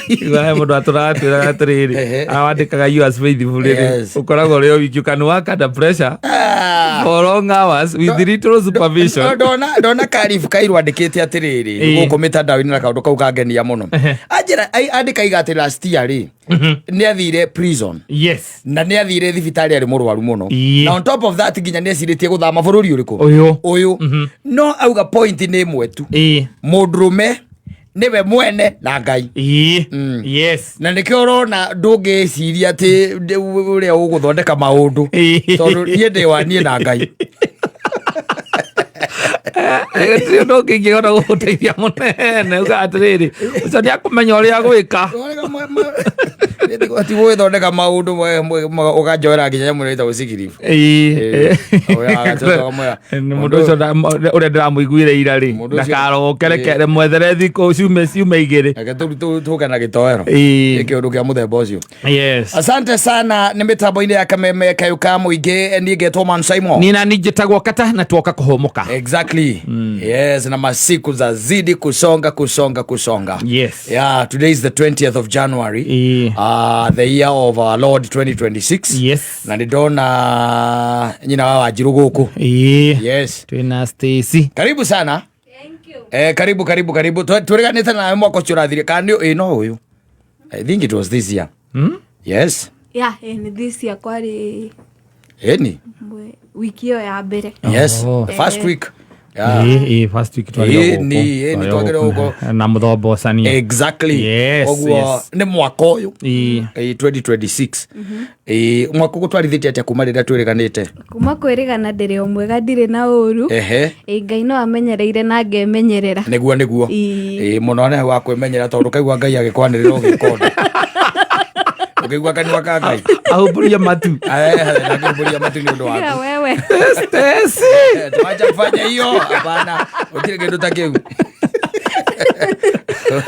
Igua he mũndũ atũratwĩraga atĩrĩrĩ, awandĩkaga yours faithfully rĩ, ũkoragwo ũrĩ o wiki, you can work under pressure for long hours with little supervision. Ndona Karif Kairu andĩkĩte atĩrĩrĩ gũkũ mĩtandao-inĩ na kaũndũ kau kangenia mũno. Anjĩra andĩka iga atĩ last year rĩ, nĩ athire prison na nĩ athire thibitarĩ arĩ mũrwaru mũno, na on top of that nginya nĩ ecirĩtie gũthama bũrũri ũrĩkũ? Ũyũ. Ũyũ. No auga point nĩ ĩmwe tu, mũndũrũme nĩwe mwene na Ngai. Na nĩkĩo ũrona ndũngĩciria atĩ ũrĩa ũgũthondeka maũndũ, tondũ niĩ ndĩ wa niĩ na Ngai. Gũtirĩ ũndũ ũngĩ ingĩhota gũgũteithia mũnene, uga atĩrĩrĩ, ũcio nĩ akũmenya ũrĩa gwĩka. Ti gũgĩthondeka maũndũ ũkanjoera nginya nyamũ ĩno ĩtagwo sigiribu. Nĩ mũndũ ũcio ũrĩa ndĩramũiguire ira rĩ, Mũndũ ũcio- ndakaroke, reke mwethere thikũ ciume 2. Reke tũke na gĩtoero. Nĩ kĩũndũ kĩa mũthemba ũcio. Asante sana. Nĩ mĩtambo-inĩ ya Kameme Kayũ ka Mũingĩ, niĩ ngetwo Man Simon. Niĩ na niĩ njĩtagwo Kata na twoka kũhũmũka. Exactly. Yes, na masiku zazidi kusonga, kusonga, kusonga. Yeah, today is the 20th of January. The year of our Lord 2026. Na nĩ ndona nyina wa Wanjiru gũkũ. Yes. Twĩna Stacy. Karibu sana. Karibu, karibu, karibu. Twĩrĩganĩte nawe mwaka ũcio ũrathire kana nĩ ĩ no ũyũ. I think it was this year. Yes. Yeah, nĩ this year kwarĩ Ĩni. Wiki ĩyo ya mbere. Yes. Oh. The first week. Yeah. Ĩĩ, first week twarĩ o gũkũ. Ĩni, Twarĩ o twagĩrĩirwo gũkũ gũkũ. na mũthombocania. Exactly. Koguo nĩ mwaka ũyũ. 2026. Mwaka ũgũtwarithĩtie atĩa kuma rĩrĩa twĩrĩganĩte? Kuma kwĩrĩgana ndĩrĩ o mwega, ndirĩ na ũru. Ngai no amenyereire na ngemenyerera. Nĩguo. Mũno nĩ wa kwĩmenyera tondũ kaigua Ngai agĩkwanĩrĩra ũgĩka ũndũ. Ũkĩigua kanua ka Ngai. Ahumbũria matu. Akĩhumbũria matu nĩ ũndũ Tiga waku. wewe. Stacy. Tuacha kufanya hiyo. Hapana. Gũtirĩ kĩndũ ta kĩu.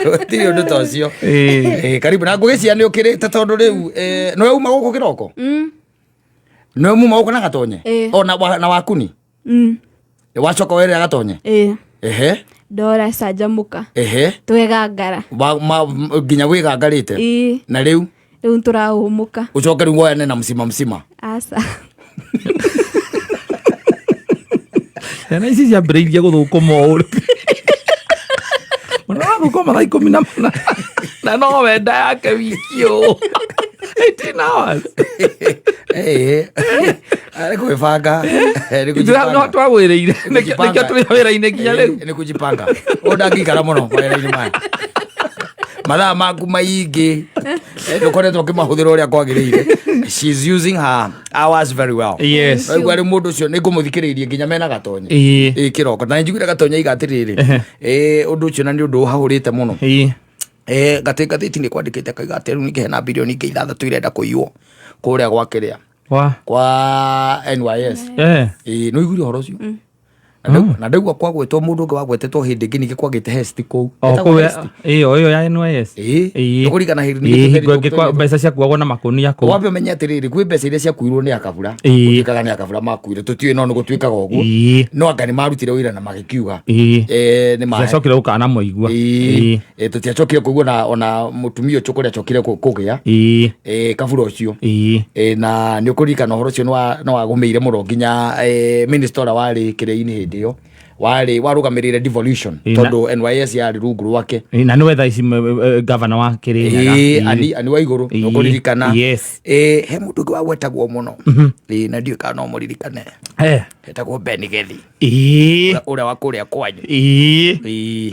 Gũtirĩ ũndũ ta ũcio. Karibu na ngũgĩcia nĩ ũkĩrĩte tondũ rĩu nĩwe uma gũkũ kĩroko? Nĩwe muma gũkũ na Gatonye? O na wakuni? Wacoka werĩra Gatonye? Ndora canjamũka. Twegangara. Nginya wĩgangarĩte? Na rĩu? Rĩu tũrahũmũka. Ũcoke rĩu woyane na mcima mcima. Aca. Ciana ici ciambĩrĩirie gũthũkũma ũũ mũno wathũkũma thaa 14 na no wenda yake wiki ũũ 18 hours. Nĩ kwĩbanga. Nĩ Ithuĩ no kũjipanga. twagwĩrĩire nĩkĩo tũrĩ wĩra-inĩ nginya rĩu. Nĩ kujipanga. Ũũ ndangĩikara mũno mawĩra-inĩ maya. Mathaa maku maingĩ ndũkoretwo ũkĩmahũthĩra ũrĩa kwagĩrĩire. She's using her hours very well. Waigua rĩu mũndũ ũcio nĩ ngũmũthikĩrĩirie nginya mena Gatonye. Kĩroko na njiguire Gatonye iga atĩrĩrĩ, ũndũ ũcio na nĩ ũndũ ũhahũrĩte mũno. Ngathĩti nĩ kwandĩkĩte kaiga atĩ rĩu ningĩ hena birioni ingĩ 6 irenda kũiywo kũrĩa gwa kĩrĩa kwa NYS. Nĩ ũiguire ũhoro ũcio? Na ndaigua kwagwetwo mũndũ ũngĩ wagwetetwo hĩndĩ ĩngĩ ningĩ kwagĩte Hesti kũu. O Etagwo kũu Hesti. ĩyo ya NYS. Nĩkũririkana hĩndĩ ningĩ Hingo ĩngĩ mbeca ciakuagwo na makũnia kũu. Wambe ũmenye atĩrĩrĩ, kwĩ mbeca iria ciakuirwo nĩ akabura. Gũtuĩkaga nĩ akabura makuire, tũtiũĩ no nĩ gũtuĩkaga ũguo. No anga nĩ marutire wĩra na magĩkiuga. Nĩ ma- Ciacokire gũkana mũigua. Tũtiacokire kũigua ona mũtumia ũcio kũrĩa acokire kũgĩa. Kabura ũcio. Na nĩ ũkũririkana ũhoro ũcio nĩ wagũmĩire mũno nginya minister ũrĩa warĩ kĩrĩa-inĩ hĩndĩ ĩyo warĩ warũgamĩrĩire devolution, tondũ NYS yarĩ rungu rwake. Na nĩwe thaa ici governor wa Kĩrĩnyaga. Ani wa igũrũ, nĩ ũkũririkana. He mũndũ ũngĩ wagwetagwo mũno. Na ndiũĩ kana no mũririkane. Etagwo Ben Gethi. Ũrĩa wa kũrĩa kwanyu.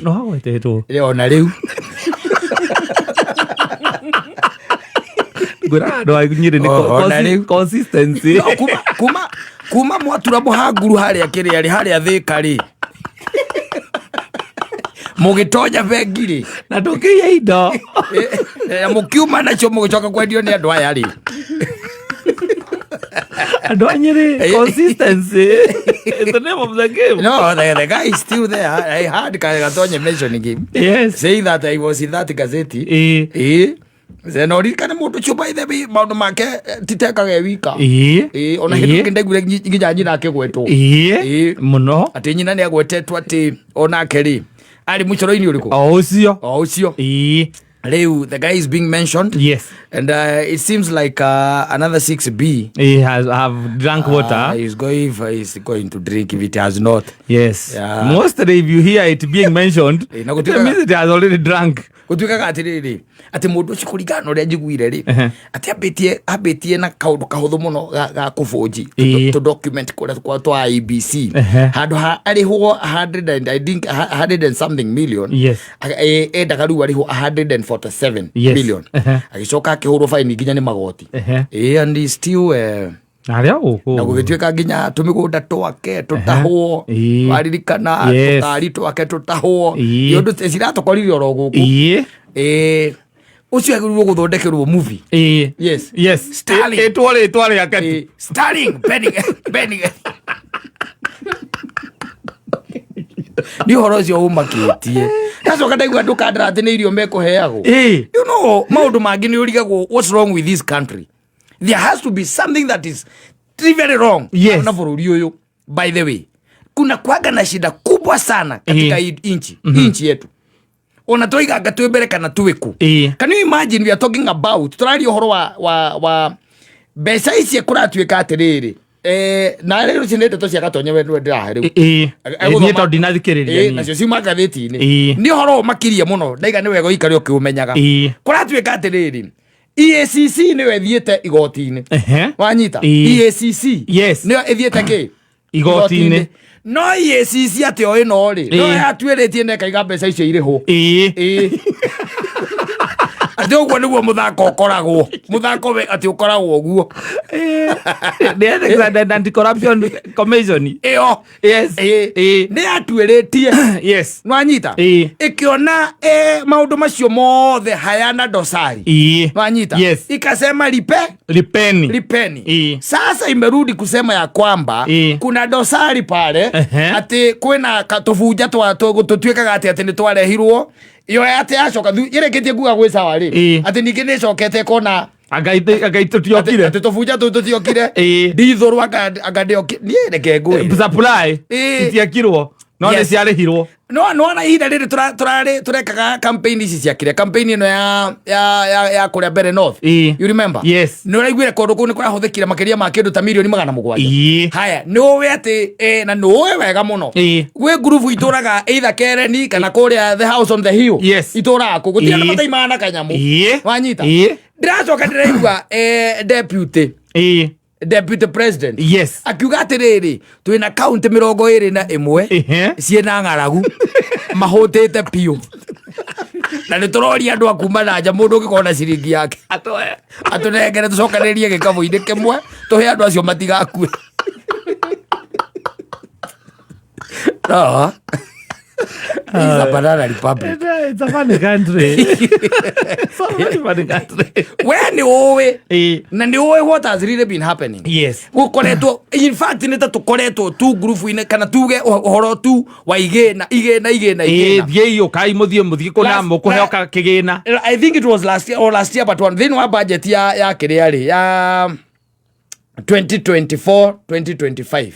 No agwetetwo. Ona rĩu. Ngwĩra andũ a Nyĩrĩ nĩ Ona rĩu. consistency. No, kuma mwatura mũhanguru harĩa kĩrĩa rĩ, harĩa Thĩka rĩ. Mũgĩtonya bengi rĩ, Na tũkĩiya indo. Na mũkiuma nacio mũgĩcoka kwendio nĩ andũ aya rĩ. Andũ a Nyĩrĩ, consistency is the name of the game. No, the guy is still there. I heard Gatonye mentioning him, saying that I was in that gazeti. Ĩĩ. Na ũririkane mũndũ ũcio, by the way, maũndũ make titekaga e wika. Ĩĩ, ona hĩndĩ ĩngĩ ndaiguire nginya nyina akĩgwetwo. Ĩĩ. Mũno. Atĩ nyina nĩ agwetetwo atĩ onake rĩ arĩ mũcoro-inĩ ũrĩkũ? O ũcio. O ũcio. Rĩu the guy is being mentioned and it seems like another 6B He has have drunk water. Is going to drink if it has not. Mostly if you hear it being mentioned, Na it gũtuĩkaga- means it has already drunk. Gũtuĩkaga atĩrĩrĩ, atĩ mũndũ ũcio, kũringana na ũrĩa njiguire rĩ, atĩ ambĩtie na kaũndũ kahũthũ mũno ga kũbũnji tũ document kũrĩa twa IEBC, handũ ha arĩhwo 100 and, I think 100 and something million, endaga rĩu arĩhwo 147 million. Agĩcoka akĩhũrwo faini nginya nĩ magoti. Ĩĩ, and he still Na arĩa gũkũ. Na gũgĩtuĩka nginya tũmĩgũnda twake tũtahwo. Waririkana? Yes. Tũkari twake tũtahwo. Ĩĩ. Nĩ ũndũ ciratũkorire oro gũkũ. Ĩĩ, ũcio agĩrĩirwo gũthondekerwo movie. Yes. Sterling. Ĩtwo rĩtwa rĩake tu. Ĩĩ, starring Benny. Nĩ ũhoro ũcio ũmakĩtie. Ndacoka ndaigua andũ kandara atĩ nĩ irio mekũheagwo. Maũndũ mangĩ nĩ ũrigagwo, what's wrong with this country? There has to be something that is very wrong na bũrũri ũyũ. By the way, kuna kwaga na shida kubwa sana katika hii nchi yetu, ona tũiganga twĩ mbere kana twĩ kũ. Can you imagine, we are talking about, tũraria ũhoro wa mbeca ici, kũratuĩka atĩrĩrĩ, na rĩu ici nĩ ndeto cia Gatonye we nĩwe ndĩrahe rĩu. Niĩ tondũ ndinathikĩrĩria niĩ. Nacio ciuma ngathĩti-inĩ. Nĩ ũhoro ũmakirie mũno, ndaiga nĩ wega ũikare ũkĩũmenyaga. Kũratuĩka atĩrĩrĩ, EACC nĩyo ĩthiĩte igoti-inĩ. Wanyita? EACC nĩyo ĩthiĩte kĩ? Igoti-inĩ. No EACC atĩ o ĩno rĩ, no yatuĩrĩtie na ĩkaiga mbeca icio irĩhwo. Ĩĩ, atĩ ũguo nĩguo mũthako ũkoragwo, mũthako we atĩ ũkoragwo ũguo. The Ethics and Anti-Corruption Commission. Ĩyo. Nĩ yatuĩrĩtie. Nwanyita? Ĩkĩona maũndũ macio mothe hayana dosari. Nwanyita? Ikasema lipe. Lipeni. Lipeni. Sasa imerudi kusema ya kwamba kuna dosari pale, atĩ kwĩna tũbunja twa tũtuĩkaga atĩ nĩ twarehirwo yo, atĩ yacoka ĩrĩkĩtie kuga gwĩ sawa rĩ, atĩ ningĩ nĩ ĩcokete ĩkona Anga tũtiokire. Atĩ tũbunja tũu tũtiokire. Ndithũrwo anga ndĩoki niĩ, reke ngwĩre. Supply. Itiekirwo. No nĩ ciarĩhirwo. No nona ihinda rĩrĩ tũrarĩ tũrekaga campaign ici ciakire campaign ĩno ya kũrĩa mbere north. You remember? Yes. Nĩ ũraiguire kũndũ kũu nĩ kũrahũthĩkire makĩria ma kĩndũ ta mirioni 700. Haya, nĩ ũĩ atĩ na nĩ ũĩ wega mũno gwĩ ngurubu itũraga either Kereni kana kũrĩa the house on the hill. Itũraga kũ gũtirĩ andũ mataimaga na kanyamũ. Wanyita? Ndĩracoka ndĩraigua deputy president akiuga atĩrĩrĩ, twĩna kaunti 21 ciĩna ng'aragu, mahũtĩte biũ, na nĩ tũroria andũ a kuma na nja, mũndũ ũngĩkorwo na ciringi yake atũnengere tũcokanĩrĩrie gĩkabũ-inĩ kĩmwe tũhe andũ acio matigakue. No. This is a banana republic. It's a funny country. It's a very funny country. We nĩ ũĩ na nĩ ũĩ what has really been happening. Gũkoretwo, in fact, nĩ ta tũkoretwo tu ngurubu-inĩ kana tuge ũhoro tu wa igĩna, igĩna, igĩna, igĩna. Thiĩi, ũkai, mũthiĩ kũna mũkũheo kĩgĩna. I think it was last year or last year but one, thĩinĩ wa budget ya kĩrĩa rĩ, ya 2024 2025,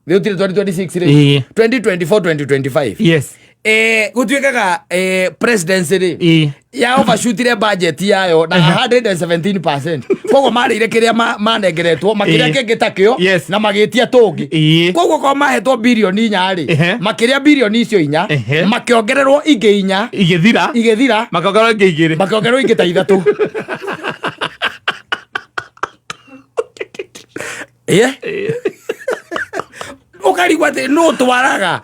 thĩ ũtirĩ 2026 rĩ, 2024 2025, gũtuĩkaga presidency rĩ ya overshootire budget yayo na 117%. Koguo marĩire kĩrĩa manengeretwo, makĩrĩa kĩngĩ ta kĩo na magĩtia tũngĩ. Koguo korwo mahetwo 4 birioni rĩ, makĩrĩa icio 4, makĩongererwo ingĩ 4. Igĩthira. Igĩthira. Makongerwo ingĩ 2. Makĩongererwo ingĩ ta 3. Ĩĩ, ũkarigwo atĩ nũ twaraga,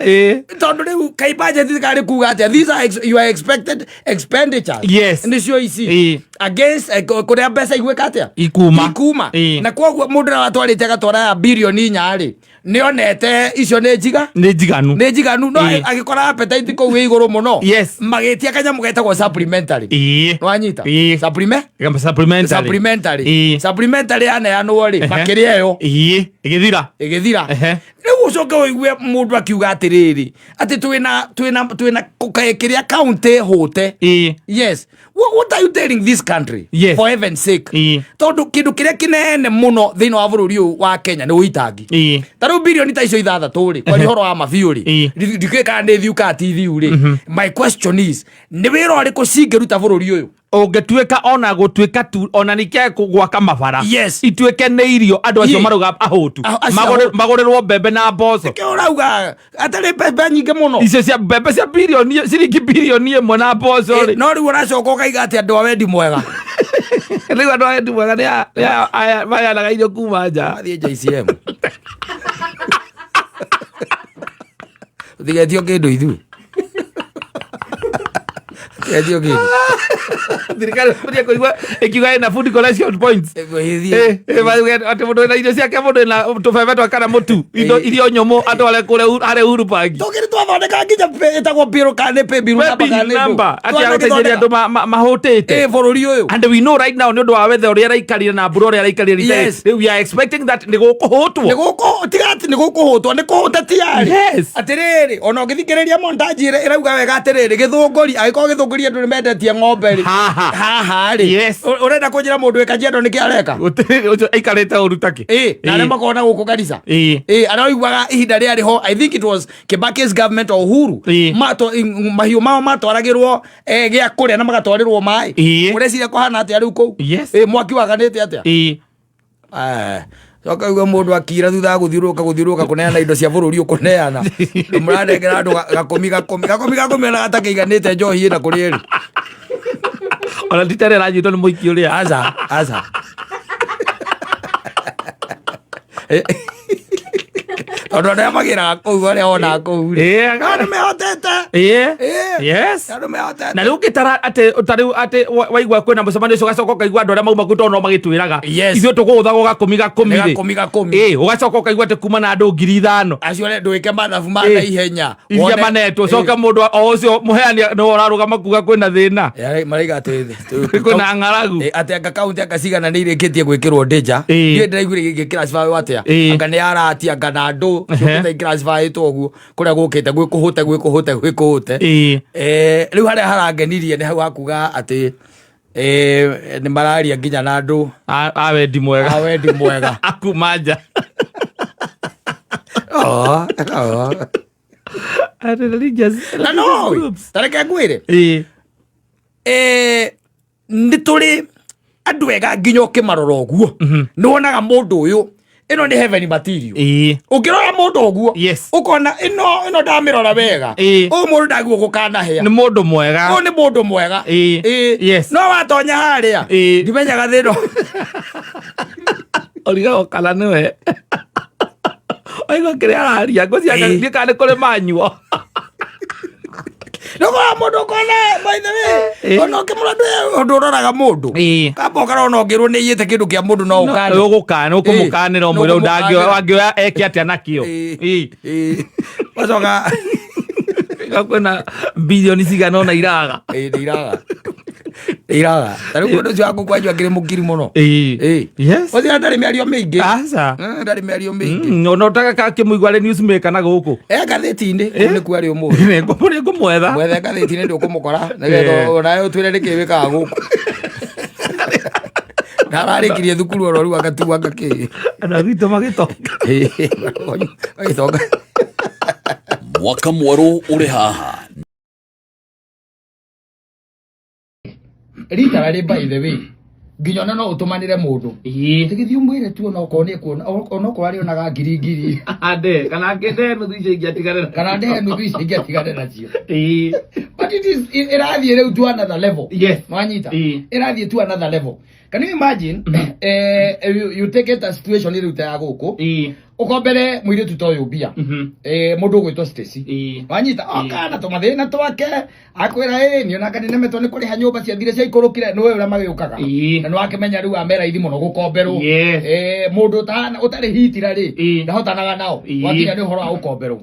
tondũ rĩu kai budget karĩ kuga atĩa, these are your expected expenditures. Nĩcio ici. Against kũrĩa mbeca igwĩka atĩa? Ikuma. Ikuma. Na koguo mũndũ ũrĩa watwarĩte agatwara ya bilioni 4 rĩ, nĩonete icio nĩ njiga, nĩ njiganu. Nĩ njiganu, no agĩkora appetite kũu ĩ igũrũ mũno. Magĩtia kanyamũ getagwo supplementary. Nĩwanyita? Supplement Supplementary. Supplementary. Supplementary yaneanwo rĩ, makĩrĩa ĩyo. Ĩgĩthira. Ĩgĩthira. Rĩu ũcoke ũigue mũndũ akiuga atĩrĩrĩ, atĩ twĩna kĩrĩa kaunti hũte. Yes, what are you telling this country? For heaven's sake. Tondũ kĩndũ kĩrĩa kĩnene mũno thĩinĩ wa bũrũri ũyũ wa Kenya nĩ ũitangi. Ta rĩu bilioni ta icio 6 rĩ, kwaria ũhoro wa mabiũ rĩ, ndikĩũĩ kana nĩ thiu kana ti thiu rĩ, my question is, nĩ wĩra ũrĩkũ cingĩruta bũrũri ũyũ? Ũngĩtuĩka ona gũtuĩka tu ona nĩkĩage gwaka mabara, ituĩke nĩ irio andũ acio marauga ahũtu. Acio ahũtu. Magũrĩrwo mbembe na mboco. Nĩkĩo ũrauga atarĩ mbembe nyingĩ mũno. Icio cia mbembe cia bilioni, ciringi bilioni 1 na mboco rĩ. No rĩu ũracoka ũkaiga atĩ andũ a wendi mwega. Rĩu andũ a wendi mwega nĩ aya maheanaga irio kuma nja. Mathiĩ JCM, tigetio kĩndũ ithuĩ, tigetio kĩndũ. Thirikari ĩbatiĩ kũigua ĩkiuga ĩna food collection points. Ĩgũgĩthiĩ. Mauge atĩ mũndũ wĩna irio ciake, mũndũ wĩna tũbebe twa kana mũtu, indo irio nyũmũ, atware kũrĩa harĩa Uhuru Park. Tũkĩrĩ twathondeka nginya ĩtagwo bill kana nĩ pay bill number kana nĩ ndũ. Number atĩ ya gũteithĩrĩria andũ mahũtĩte. Bũrũri ũyũ. And we know right now, nĩ ũndũ wa weather ũrĩa ĩraikarire na mbura ũrĩa ĩraikarire rita rĩu, we are expecting that nĩ gũkũhũtwo. Nĩ gũkũ, tiga atĩ nĩ gũkũhũtwo, nĩ kũhũta tiarĩ. Atĩrĩrĩ, ona ũngĩthikĩrĩria montage ĩrauga wega atĩrĩrĩ, gĩthũngũri, angĩkorwo gĩthũngũri andũ nĩ mendetie ng'ombe rĩ, Haha. haha rĩ, ũrenda kũnjĩra mũndũ wĩ Kajiado nĩkĩ areka? Gũtirĩ ũcio aikarĩte ũru takĩ. Na arĩa makoragwo na gũkũ Garissa. Arĩa ũiguaga ihinda rĩarĩ ho, I think it was Kibaki's government or Uhuru, mahiũ mao matwaragĩrwo gĩa kũrĩa na magatwarĩrwo maĩ. Ũreciria kũhana atĩa rĩu kũu? Mwaki waganĩte atĩa? Coka uga mũndũ akira thutha wa gũthiũrũrũka gũthiũrũrũka kũneana indo cia bũrũri, ũkũneana mũranengera andũ gakũmi gakũmi gakũmi gakũmi, ona gatakĩiganĩte njohi ĩna kũrĩ ĩrĩ. Ona ti tarĩa aranyitwo nĩ mũiki ũrĩa. Aca, aca. Tondũ andũ arĩa magĩraga kũu, arĩa wonaga kũu rĩ, andũ mehotete. Andũ mehotete. Na rĩu ũngĩtara atĩ ta rĩu atĩ waigua kwĩna mũcemanio ũcio, ũgacoka ũkaigua andũ arĩa mauma kũu, tondũ no magĩtwĩraga ithuĩ tũkũgũthagwo gakũmi gakũmi Nĩ rĩ. gakũmi gakũmi. Ũgacoka ũkaigua atĩ kuma na andũ 5,000 acio arĩa ndwĩke mathabu ma naihenya iria manetwo, coke mũndũ o ũcio mũheani nĩwe ũrarũgama kuga kwĩna thĩna. Maraiga atĩ kwĩna ng'aragu. Atĩ anga kaunti anga cigana nĩ irĩkĩtie gwĩkĩrwo ndĩnja. Niĩ ndĩraiguire gĩgĩclassify atĩa, anga nĩ arati, anga na andũ ciũkĩte iclassifyĩtwo ũguo kũrĩa gũkĩte gwĩ kũhũte, gwĩ kũhũte, gwĩ kũhũte. Rĩu harĩa harangenirie nĩ hau hakuga atĩ nĩ mararia nginya na andũ a wendi mwega. A wendi mwega. Akuma nja. Oh. Atĩ Na no groups. Tareke ngwĩre, nĩ tũrĩ andũ ega nginya ũkĩmarora ũguo nĩ wonaga mũndũ ũyũ, ĩno nĩ heaven material. Ũngĩrora mũndũ ũguo, ũkona ĩno ndamĩrora wega, ũyũ mũndũ ndaguo gũkanahĩa. Nĩ mũndũ mwega. Ũyũ nĩ mũndũ mwega. No watonya harĩa, ndimenyaga thĩna. Ũrigagwo kana nĩwe waigua kĩrĩa araria, ngũcia ndiĩ kana nĩ kũrĩ manyuo. Nĩũkora mũndũ ũkona, by the way, ona ũkĩmũrora ndũ ũndũ ũroraga mũndũ, kamba ũkarora ona ũngĩrwo nĩ iyĩte kĩndũ kĩa mũndũ no ũkane. Ũgũkana, ũkũmũkanĩra, ũmwĩre Nĩ ũkũmũkanĩra. Angĩoya eke atĩa nakĩo. Wacoka kwĩna bilioni cigana ona iraga. Nĩ iraga, nĩ iraga. Ta rĩu mũndũ ũcio waku kwanyu akĩrĩ mũkiri mũno. Ũcio ndarĩ mĩario mĩingĩ. Aca. Ndarĩ mĩario mĩingĩ. Ona ũtagakakĩmũigua arĩ newsmaker na gũkũ. E ngathĩti-inĩ kũu nĩkuo arĩ ũmũthĩ. Nĩngũmwetha. Mwethe ngathĩti-inĩ, ndũkũmũkora, nĩgetha onawe ũtwĩre nĩkĩ wĩkaga gũkũ, na ararĩkirie thukuru oro rĩu agatuanga kĩ. Andũ a gwitũ magĩtonga. Magĩtonga. Mwaka mwerũ ũrĩ haha. Literally, by the way, nginya ona no ũtũmanĩre mũndũ, tigĩthiĩ ũmwĩre tu, onokorwo nĩ ekuona, onokorwo arĩonaga ngiri ngiri. Ande kana ngende nuthu icio ingĩ atigane kana ndehe nuthu icio ingĩ atigane nacio. But it is ĩrathiĩ rĩu to another level. Nwanyita? Ĩrathiĩ to another level. Can you imagine, you take it a situation rĩu ta ya gũkũ? Ũkombere mũirĩtu ta ũyũ mbia. Mũndũ ũgwĩtwo Stacy. Wanyita oka na tũmathĩna twake akwĩra ĩ nĩonanga nĩnemetwo nĩ kũrĩha nyũmba ciathire ciaikũrũkire nĩwe ũrĩa magĩũkaga. Na nĩwakĩmenya rĩu amera ithi mũno gũkomberwo. Mũndũ ũtarĩ hitira rĩ ndahotanaga nao. Wakinya nĩ ũhoro wa gũkomberwo.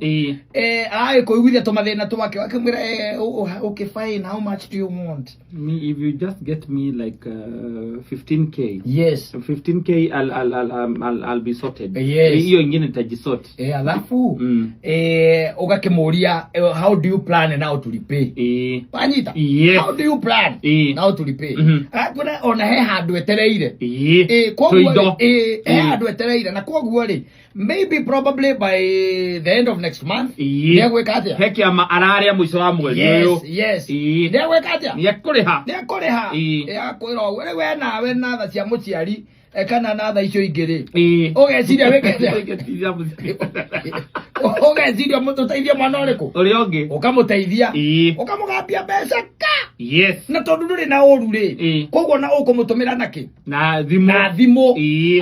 Aragĩkũiguithia tũmathĩna twake wakĩmwĩra okay fine, how much do you want? Me, if you just get me like 15K. Yes. 15K I'll be sorted. Yes. Hiyo ingine nitajisort. Alafu ũgakĩmũria how do you plan now to repay? Wanyita? Yes. How do you plan now to repay? Agakwĩra ona he handũ etereire. Koguo Tũindo. He handũ etereire na koguo rĩ maybe probably by the end of next month nĩegwĩka atĩa? He kĩama ararĩa mũico wa mweri ũyũ. Yes. Nĩegwĩka atĩa? Nĩekũrĩha. Nĩekũrĩha. Akwĩra ũguo rĩu we nawe na tha cia mũciari kana na tha icio ingĩ rĩ ũgeciria wĩke atĩa? Ũgeciria ũteithie mwana ũrĩkũ? Ũrĩa ũngĩ. Ũkamũteithia. Ũkamũgambia mbeca ka. Yes. Na tondũ ndũrĩ na ũru rĩ koguo na ũkũmũtũmĩra nakĩ? Na thimũ. Na thimũ.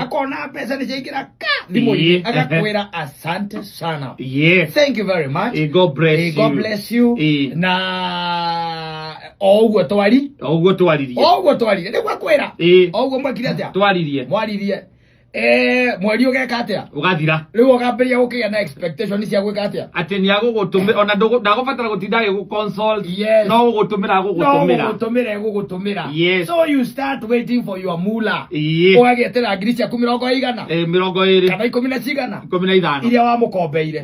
Akona mbeca nĩ ciaingĩra ka thimũ-inĩ. Agakwĩra asante sana. Yes. Thank you very much. God bless you. God bless you. Na o ũguo twari. O ũguo twaririe. O ũguo twaririe. Nĩguo akwĩra. O ũguo mwekire atĩa? Twaririe. Mwaririe. Mweri ũgeka atĩa? Ũgathira. Rĩu ũgambĩrĩria gũkĩgĩa na expectation cia gwĩka atĩa? Atĩ nĩ agũgũtũmĩra ona ndagũbatara gũtinda agĩgũ-consult. Yes. No gũgũtũmĩra agũgũtũmĩra. No gũgũtũmĩra egũgũtũmĩra. Yes. So you start waiting for your mula. Ũgagĩetera ngiri ciaku mĩrongo ĩigana? Mĩrongo ĩrĩ. Kana ikũmi na cigana? 15. Iria wamũkombeire.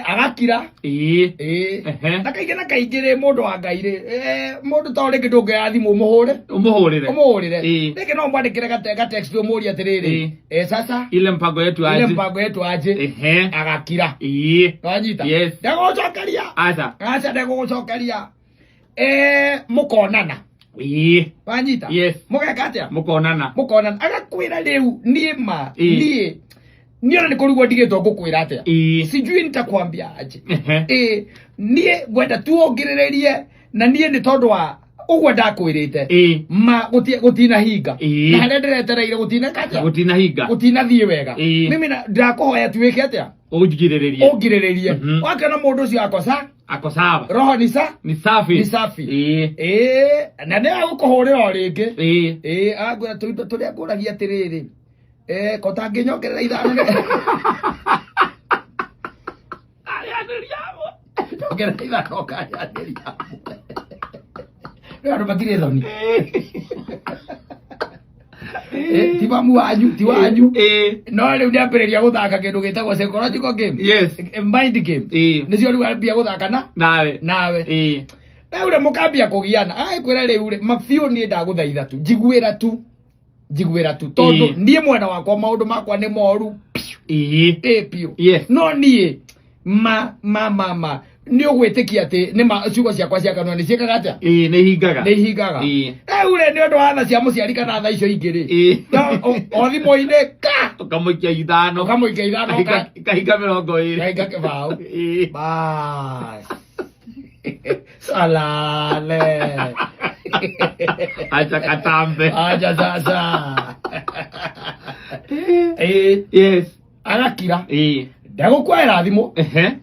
Agakira. Na kaingĩ na kaingĩ rĩ mũndũ wa Ngai rĩ, mũndũ to rĩngĩ ndũngĩoya thimũ ũmũhũre. Ũmũhũrĩre. Ũmũhũrĩre. Rĩngĩ no ũmwandĩkĩre ga text ũmũrie atĩrĩrĩ. Sasa ile mpango yetu aje. Ile mpango yetu aje. Agakira. Wanyita? Yes. Ndegũgũcokeria. Aca. Aca ndegũgũcokeria. Mũkonana. Wanyita? Yes. Mũgeka atĩa? Mũkonana. Mũkonana. Agakwĩra rĩu niĩ ma niĩ niĩ ona nĩ kũrigwo ndigĩtwo ngũkwĩra atĩa. Sijui nitakwambia aje. Niĩ ngwenda tu ũngĩrĩrĩrie na niĩ nĩ tondũ wa ũguo ndakwĩrĩte. Ma gũtinahinga. Na harĩa ndĩretereire gũtineka atĩa? Gũtinahinga. Gũtinathiĩ wega. Mimi ndakũhoya tu wĩke atĩa? Ũngirĩrĩrie. Ũngirĩrĩrie. Wakĩona mũndũ ũcio akosa? Ako sawa. Roho ni sa? Ni safi. Ni safi. Na nĩ agũkũhũrĩra o rĩngĩ. Angwĩra tũindo tũrĩa ngũragia atĩrĩrĩ. Ko tangĩnyongerera ithano nĩ- Nyongerera ithano ũkarĩanĩria hamwe. Rĩu andũ matirĩ thoni. Ti mamu wanyu, ti wanyu. No rĩu nĩambĩrĩria gũthaka kĩndũ gĩtagwo psychological game. Yes. Mind game. Nĩcio rĩu ambia gũthaka na nawe. Nawe. Rĩu rĩ mũkambia kũgiana. Agĩkwĩra rĩu rĩ, mabiũ niĩ ndagũthaitha tu. Njiguĩra tu. Njiguĩra tu. Tondũ niĩ mwena wakwa maũndũ makwa nĩ moru. Piũ. Yes. No niĩ ma ma ma ma nĩ ũgwĩtĩkia atĩ nĩ ma ciugo ciakwa cia kanua nĩ ciĩkaga atĩa? Nĩ ihingaga. Nĩ ihingaga. Rĩu rĩ nĩ ũndũ wa tha cia mũciari kana tha icio ingĩ rĩ. No, o thimũ-inĩ ka. Ũkamũikia ithano. Ũkamũikia ithano, Kahinga 20. Kahinga kĩbaũ. Bas. Salale. Acha katambe. Acha sasa. Yes. Agakira. Ndegũkuoera thimũ.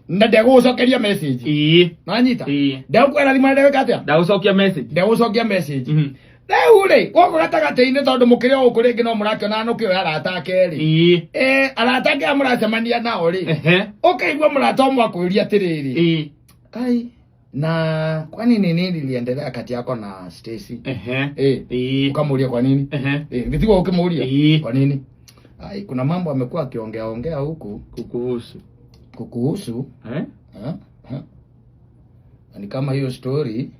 Na ndegũgũcokeria message. Nanyita? Ndegũkuoera thimũ na ndegwĩka atĩa? Ndegũcokia message. Ndegũcokia message. Rĩu rĩ, gũkũ gatagatĩ-inĩ tondũ mũkĩrĩ o gũkũ rĩngĩ no mũrakĩonana nũkĩoya arata ake rĩ. Arata ake arĩa mũracemania nao rĩ. Ũkaigua mũrata ũmwe akwĩria atĩrĩrĩ. Ai, na kwani ni nini liliendelea kati yako na Stacy? Ukamuulia kwa nini? Nitigo ukimuulia. Kwa nini? Ai, kuna mambo amekuwa akiongea ongea huku kukuhusu. Kukuhusu? Na ni kama hiyo story,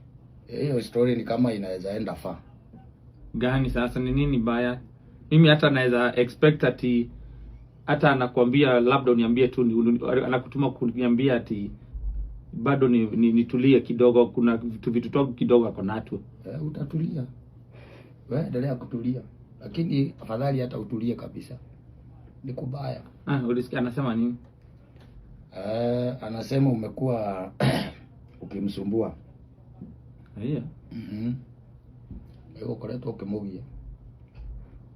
hiyo story ni kama inaweza enda far. Gani sasa ni nini baya? Mimi hata naweza expect ati hata anakuambia labda uniambie tu anakutuma kuniambia ati bado nitulie kidogo, kuna vitu twangu kidogo ako natwo. Utatulia. Wewe endelea kutulia. Lakini afadhali hata utulie kabisa. Ni kubaya. Ulisikia anasema nini? Anasema umekuwa ukimsumbua. Haya. Wewe ukoretwo ukimugia.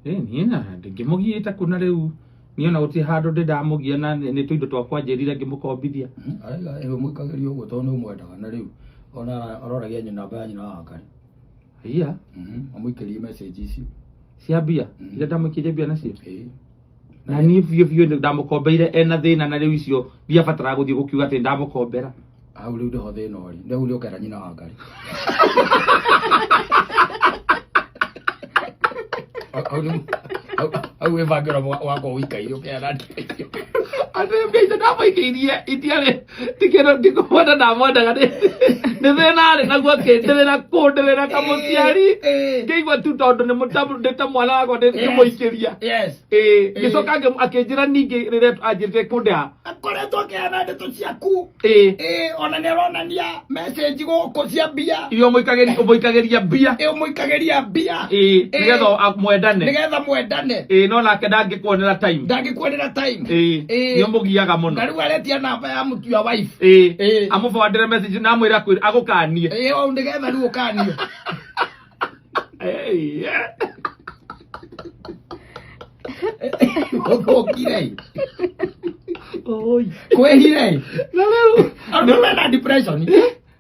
Ni na ndingimugiĩte kuna rĩu Niĩ ona gũtirĩ handũ ndĩ ndamũgia na nĩ tũindo twakwa njĩrire ngĩmũkombithia. Araiga ĩwe mũikagĩria ũguo tondũ nĩ ũmwendaga na rĩu ona aroragia nyina namba ya nyina wa Wangari. Iya. Amũikĩrie message icio. Cia mbia iria ndamũikĩrie mbia nacio. Ĩĩ. Na niĩ biũ biũ nĩ ndamũkombeire ena thĩna na rĩu icio ndiabataraga gũthiĩ gũkiuga atĩ ndamũkombera. Hau rĩu nĩho thĩna ũrĩ. Rĩu nĩ ũkera nyina wa Ngai. Hau nĩ hau wĩbange ũrĩa wakorwo ũikaire ũkera. Atĩ mbia icio ndamũikĩirie itiarĩ tikĩro ndikũmwenda ndamwendaga nĩ thĩna arĩ naguo akĩndĩrĩra kũndĩrĩra ta mũciari ngĩigua tu tondũ nĩ ta mwana wakwa ndĩmũikĩria. Yes. Ĩĩ, ngĩcoka akĩnjĩra ningĩ rĩrĩa anjĩrĩte kũndĩha. Akoretwo akĩheana ndeto ciaku. Ĩĩ. Ĩĩ, ona nĩ aronania message gũkũ cia mbia. Iria ũmũikagĩria mbia. Ĩĩ, ũmũikagĩria mbia. Ĩĩ, nĩgetha mwendane. Nĩgetha mwendane. Ĩĩ, no nake ndangĩkuonera time. Ndangĩkuonera time. Ĩĩ, nĩ ũmũgiaga mũno. Na rĩu aretia namba ya mũtua wife. Ĩĩ, amũbandĩre message na amwĩre agũkanie. Ĩĩ, o nĩgetha rĩu ũkanio. Ũthũkire. Kwĩhire. Na rĩu arũme mena depression.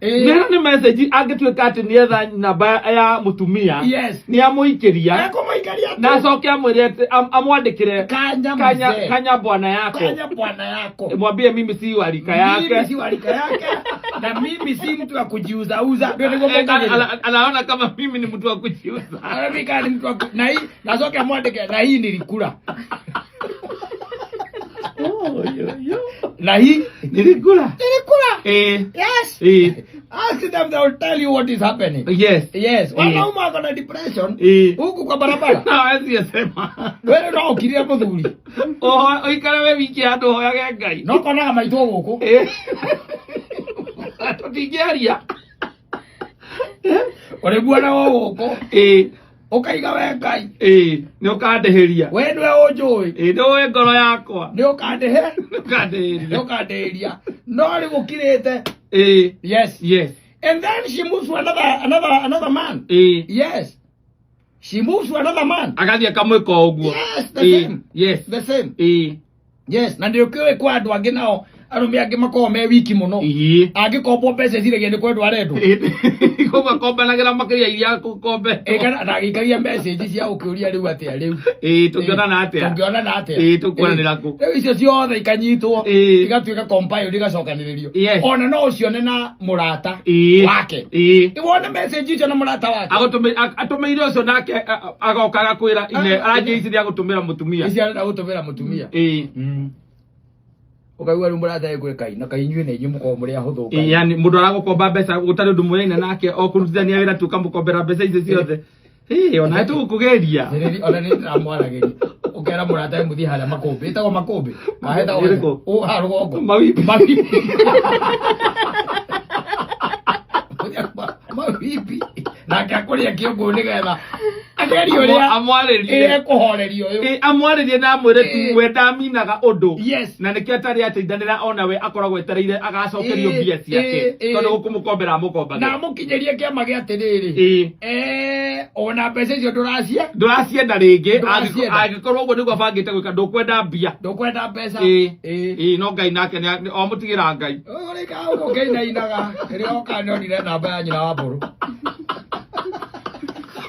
Nĩ nĩ message angĩtuĩka atĩ nĩetha namba ya mũtumia. Yes. Nĩ amũikĩria. Ekũmũikĩria. Na acoke amwĩre atĩ amwandĩkĩre kanya mzee. Kanya bwana yako. Kanya bwana yako. Mwambie mimi si wa rika yake. Mimi si wa rika yake. Na mimi si mtu wa kujiuzauza. Ndio ndio mwangalie. Anaona kama mimi ni mtu wa kujiuza. Anaona mimi kama ni mtu wa na hii na soke amwandike na hii nilikula. Oh, yo, yo. Na hii nilikula. Nilikula. Eh. Yes. Eh. Ask them, they will tell you what is happening. Yes. Yes. Wanaume wako na depression. Eh. Huku kwa barabara. Na hawezi sema. Wewe no ukiria muthuri. Oho, uikare we wiki handu hoyage Ngai. No konaga maitwo guku. Eh. Tũtingĩaria. Ũrĩ muona wo gũkũ. Eh. Ũkaiga we Ngai. Ĩĩ, nĩ ũkandĩhĩria. We nĩwe ũnjũĩ. Ĩĩ, nĩ ũĩ ngoro yakwa. Nĩ ũkandĩhe. Nĩ ũkandĩhĩria. Nĩ ũkandĩhĩria. No rĩu ũkirĩte. Ĩĩ. Yes. Yes. And then she moves to another man. Ĩĩ. Yes. She moves to another man. Agathiĩ akamwĩka o ũguo. Yes, the same. Yes. The same. Ĩĩ. Yes, na nĩ ũkĩũĩ kwa andũ angĩ nao arũme angĩ makoragwo me wiki mũno. Ĩĩ. Angĩkombwo mbeca ciragia nĩ kwendwo arendwo. Koguo akombanagĩra makĩria iria kombe. Ĩĩ, kana na agĩikagia message cia gũkĩũria rĩu atĩa rĩu. Ĩĩ, tũngĩonana atĩa? Tũngĩonana atĩa? Ĩĩ, tũkuonanĩra kũ? Rĩu icio ciothe ikanyitwo. Ĩĩ. Igatuĩka compiled igacokanĩrĩrio. Yes. Ona no ũcione na mũrata Ĩĩ. wake. Ĩĩ. Wone message icio na mũrata wake. Atũmĩire ũcio nake agoka agakwĩra ine aranjia ici nĩ agũtũmĩra mũtumia. Ici arenda gũtũmĩra mũtumia. Ĩĩ. Ũkaigua rĩu mũrata ekwĩra kai na kai inyuĩ na inyuĩ mũkoragwo mũrĩ ahũthũ Ĩĩ, yani mũndũ aragũkomba mbeca gũtarĩ ũndũ mũyaina nake o kũrutithania wĩra tu ũkamũkombera mbeca icio ciothe. Ĩĩ, ona tũgũkũgeria. Ona nĩ ndĩramwaragĩria. Ũkera mũrata mũthiĩ harĩa makũmbĩ. Ĩtagwo makũmbĩ. Hetagwo Ĩrĩkũ? Haha rũgongo. Mawimbi. Mawimbi. Mawimbi. Nake akũrĩa kĩũngũ nĩgetha agerie ũrĩa Amwarĩrie. ekũhoreria ũyũ. Ĩĩ, amwarĩrie na amwĩre tu we ndaminaga ũndũ. Yes. Na nĩkĩo atarĩ atindanĩra ona we akoragwo etereire agacokerio Ĩĩ, mbia ciake. ĩĩ, ĩĩ. Tondũ gũkũmũkombera amũkombagĩra. Na amũkinyĩrie kĩama gĩa atĩrĩrĩ. Ĩĩ. Ona mbeca icio ndũracie. Ndũracienda rĩngĩ. Ndũracienda. Angĩkorwo ũguo nĩguo abangĩte gwĩka ndũkwenda mbia. Ndũkwenda mbeca. Ĩĩ. Ĩĩ. Ĩĩ, no Ngai nake o mũtigĩra Ngai. Ũrĩka ũguo ngĩinainaga. Rĩrĩa oka nĩonire namba ya nyina wa mbũrũ.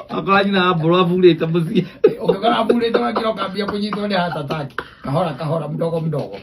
Akora nyina wa mbũrũ aburĩte mũciĩ. Ũngĩkora aburĩte wakira ũkambia kũnyitwo nĩ heart attack. Kahora kahora mdogo mdogo.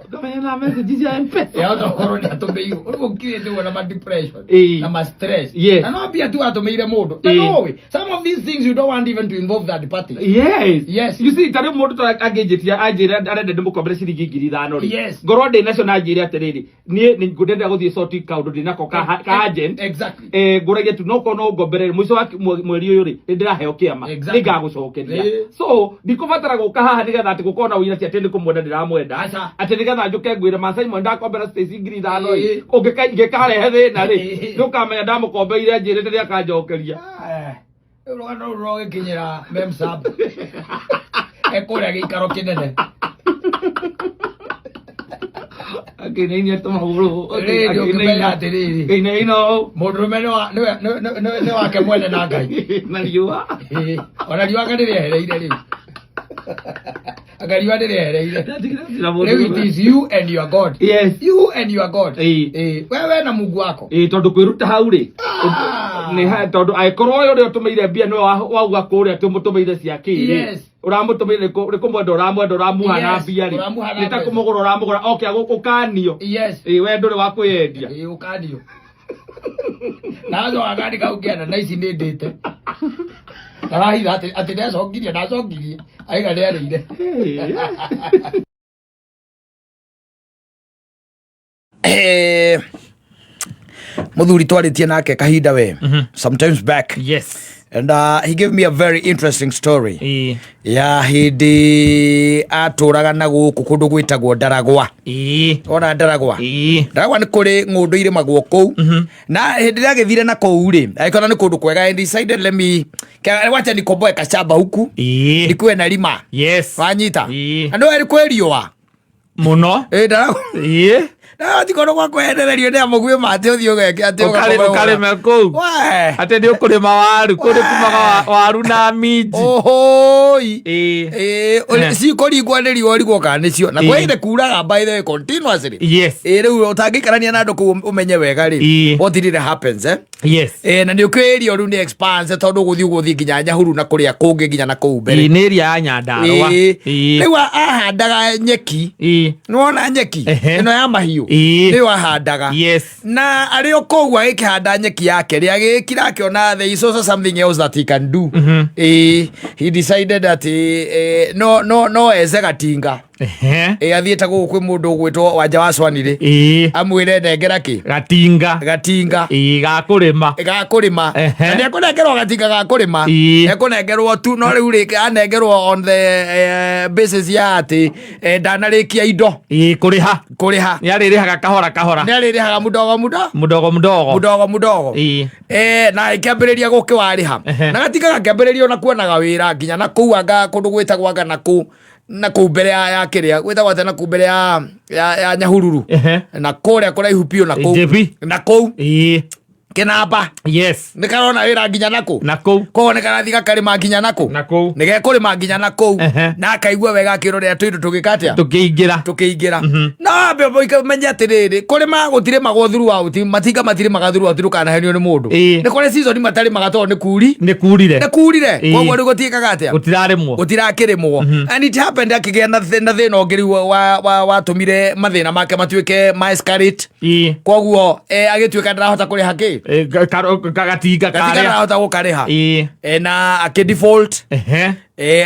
Ũkamenya na message cia M-Pesa. Yahota gũkorwo nĩ atũmĩirwo. Ũguo ũkirĩte ũguo na ma depression. Ĩĩ. Na ma stress. Yes. Na no mbia tu atũmĩire mũndũ. Na Ĩĩ. no ũĩ, some of these things you don't want even to involve third party. Yes. Yes. You see, ta rĩu mũndũ ta angĩnjĩtia anjĩre arenda ndĩmũkombere ciringi 5,000 rĩ. Yes. Ngorwo ndĩ nacio na anjĩre atĩrĩrĩ, niĩ nĩ ndĩrenda gũthiĩ sort kaũndũ ndĩnako ka agent. Exactly. Ngũragia tu no korwo no ngomberere mũico wa mweri ũyũ rĩ, nĩ ndĩraheo kĩama. Exactly. Nĩngagũcokeria. Ĩĩ. So, ndikũbatara gũka haha nĩgetha atĩ gũkorwo na ũira ti atĩ nĩ kũmwenda ndĩramwenda. Aca. Atĩ nĩgetha njũke ngwĩre ma Simon ndakombera Stacy 5,000 rĩ. Ĩĩ. Ũngĩkarehe thĩna rĩ, Ĩĩ. nĩ ũkamenya ndamũkombeire anjĩrĩte nĩakanjokeria. Rĩu rũgano rũu rũgĩkinyĩra Memsab. Ekũrĩa gĩikaro kĩnene. Akĩinainia tũmagũrũ. Rĩrĩ ũkĩmenya atĩrĩrĩ. Akĩinaina ũũ. Mũndũrũme nĩ wake mwene na Ngai. Na riũa. Ĩĩ. Ona riũa nĩ rĩehereire rĩu. Anga riũa nĩrĩehereire. Ndatigire mũndũ Rĩu it is you and your God. Yes. You and your God. Ĩĩ. Ĩĩ. We we na Mungu wako. Ĩĩ, tondũ kwĩruta hau rĩ Ah. nĩ tondũ angĩkorwo ũyũ ũrĩa ũtũmĩire mbia nĩwe wauga kũrĩa atĩ ũmũtũmĩire cia kĩ rĩ Yes. ũramũtũmĩire nĩ kũmwenda ũramwenda ũramuha na Yes, mbia rĩ ũramuha na nĩ ta mbeca. kũmũgũra ũramũgũra oke ũkanio Yes. Ĩĩ, we ndũrĩ wa kwĩyendia Ĩĩ ũkanio. Na acoka akandĩka ũkĩenda na ici nĩ ndĩte. Arahitha atĩ atĩ nĩacokirie ndacokirie. Aiga nĩarĩire. Eh, muthuri twarĩtie nake kahinda we sometimes back Yes. And he gave me a very interesting story Ĩĩ. Ya hĩndĩ atũraga na gũkũ kũndũ gwĩtagwo Ndaragwa. Ĩĩ. Ona Ndaragwa. Ĩĩ. Ndaragwa nĩ kũrĩ ng'ũndũ irĩmagwo kũu, na hĩndĩ ĩrĩa agĩthire na kũu rĩ, agĩkora nĩ kũndũ kwega and decided, let me wacha nikomboe kashamba huku nikuwe na lima. Wanyita? Ĩĩ. Na nĩ kwĩ riũa Mũno. Ĩ, Ndaragwa. Ĩĩ. Ndaragwa ti kũndũ gwa kwehererio nĩ amũguĩ mate ũthiĩ ũgeke atĩ Ũkarĩme kũu. We. Atĩ nĩ ũkũrĩma waru kũu nĩ kumaga waru na minji. Ohoi. Ĩĩ. Ĩĩ, cikũringwo nĩ riũa ũrigwo kana nĩcio na kwĩire kuraga by the way continuously. Ĩĩ, rĩu ũtangĩikarania na andũ kũu ũmenye wega rĩ what really happens, eh? Ĩĩ, na nĩ ũkĩũĩ area rĩu nĩ expanse tondũ ũgũthiĩ ũgũthiĩ nginya Nyahururu na kũrĩa kũngĩ nginya na kũu mbere. Ĩĩ, nĩ area ya Nyandarũa. Ĩĩ. Ĩĩ. Rĩu ahandaga nyeki. Nĩwona nyeki ĩno ya mahiũ nĩyo ahandaga. Na arĩ o kũu agĩkĩhanda nyeki yake rĩ, agĩkira akĩona there is also something else that he can do. Ĩĩ, he decided atĩ no eze gatinga. Ĩĩ, athiĩte gũkũ kwĩ mũndũ ũgwĩtwo Wanja wa Swanirĩ, amwĩre nengera kĩ? Gatinga. Gatinga. Ĩĩ, ga kũrĩma. Ga kũrĩma. Na nĩ ekũnengerwo gatinga ga kũrĩma. Ekũnengerwo tu, no rĩu rĩ, anengerwo on the basis ya atĩ ndanarĩkia indo. Ĩĩ, kũrĩha. Kũrĩha. Nĩ arĩrĩhaga kahora kahora. Nĩ arĩrĩhaga mudogo mudo mudogo mudogo. Mudogo mudogo. Na ĩkĩambĩrĩria gũkĩwarĩha na gatinga gakĩambĩrĩria ona kuonaga wĩra nginya na kũu anga kũndũ gwĩtagwo anga na kũu na kũu mbere ya kĩrĩa gwĩtagwo atĩa, na kũu mbere ya Nyahururu na kũrĩa kũraihu biũ na kũu JP. Na kũu kĩnamba. Nĩ karona wĩra nginya na kũu. Na kũu. Koguo nĩ karathiĩ gakarĩma nginya na kũu. Na kũu. Nĩ gekũrĩma nginya na kũu na akaigua wega akĩrorera tũindo tũgĩka atĩa? Tũkĩingĩra. Tũkĩingĩra. No ambe ũmenye atĩrĩrĩ, kũrĩma gũtirĩmagwo throughout, matinga matirĩmaga throughout, ndũkanahenio nĩ mũndũ. Nĩ kũrĩ season matarĩmaga tondũ nĩ kuri. Nĩ kurire. Nĩ kurire. Koguo rĩu gũtiĩkaga atĩa? Gũtirarĩmwo. Gũtirakĩrĩmwo. And it happened akĩgĩa na thĩna ũngĩ rĩu watũmire mathĩna make matuĩke ma escalate. Koguo agĩtuĩka ndarahota kũrĩha kĩ? Gatinga Gatinga karĩa. ndarahota gũkarĩha. Na akĩ default.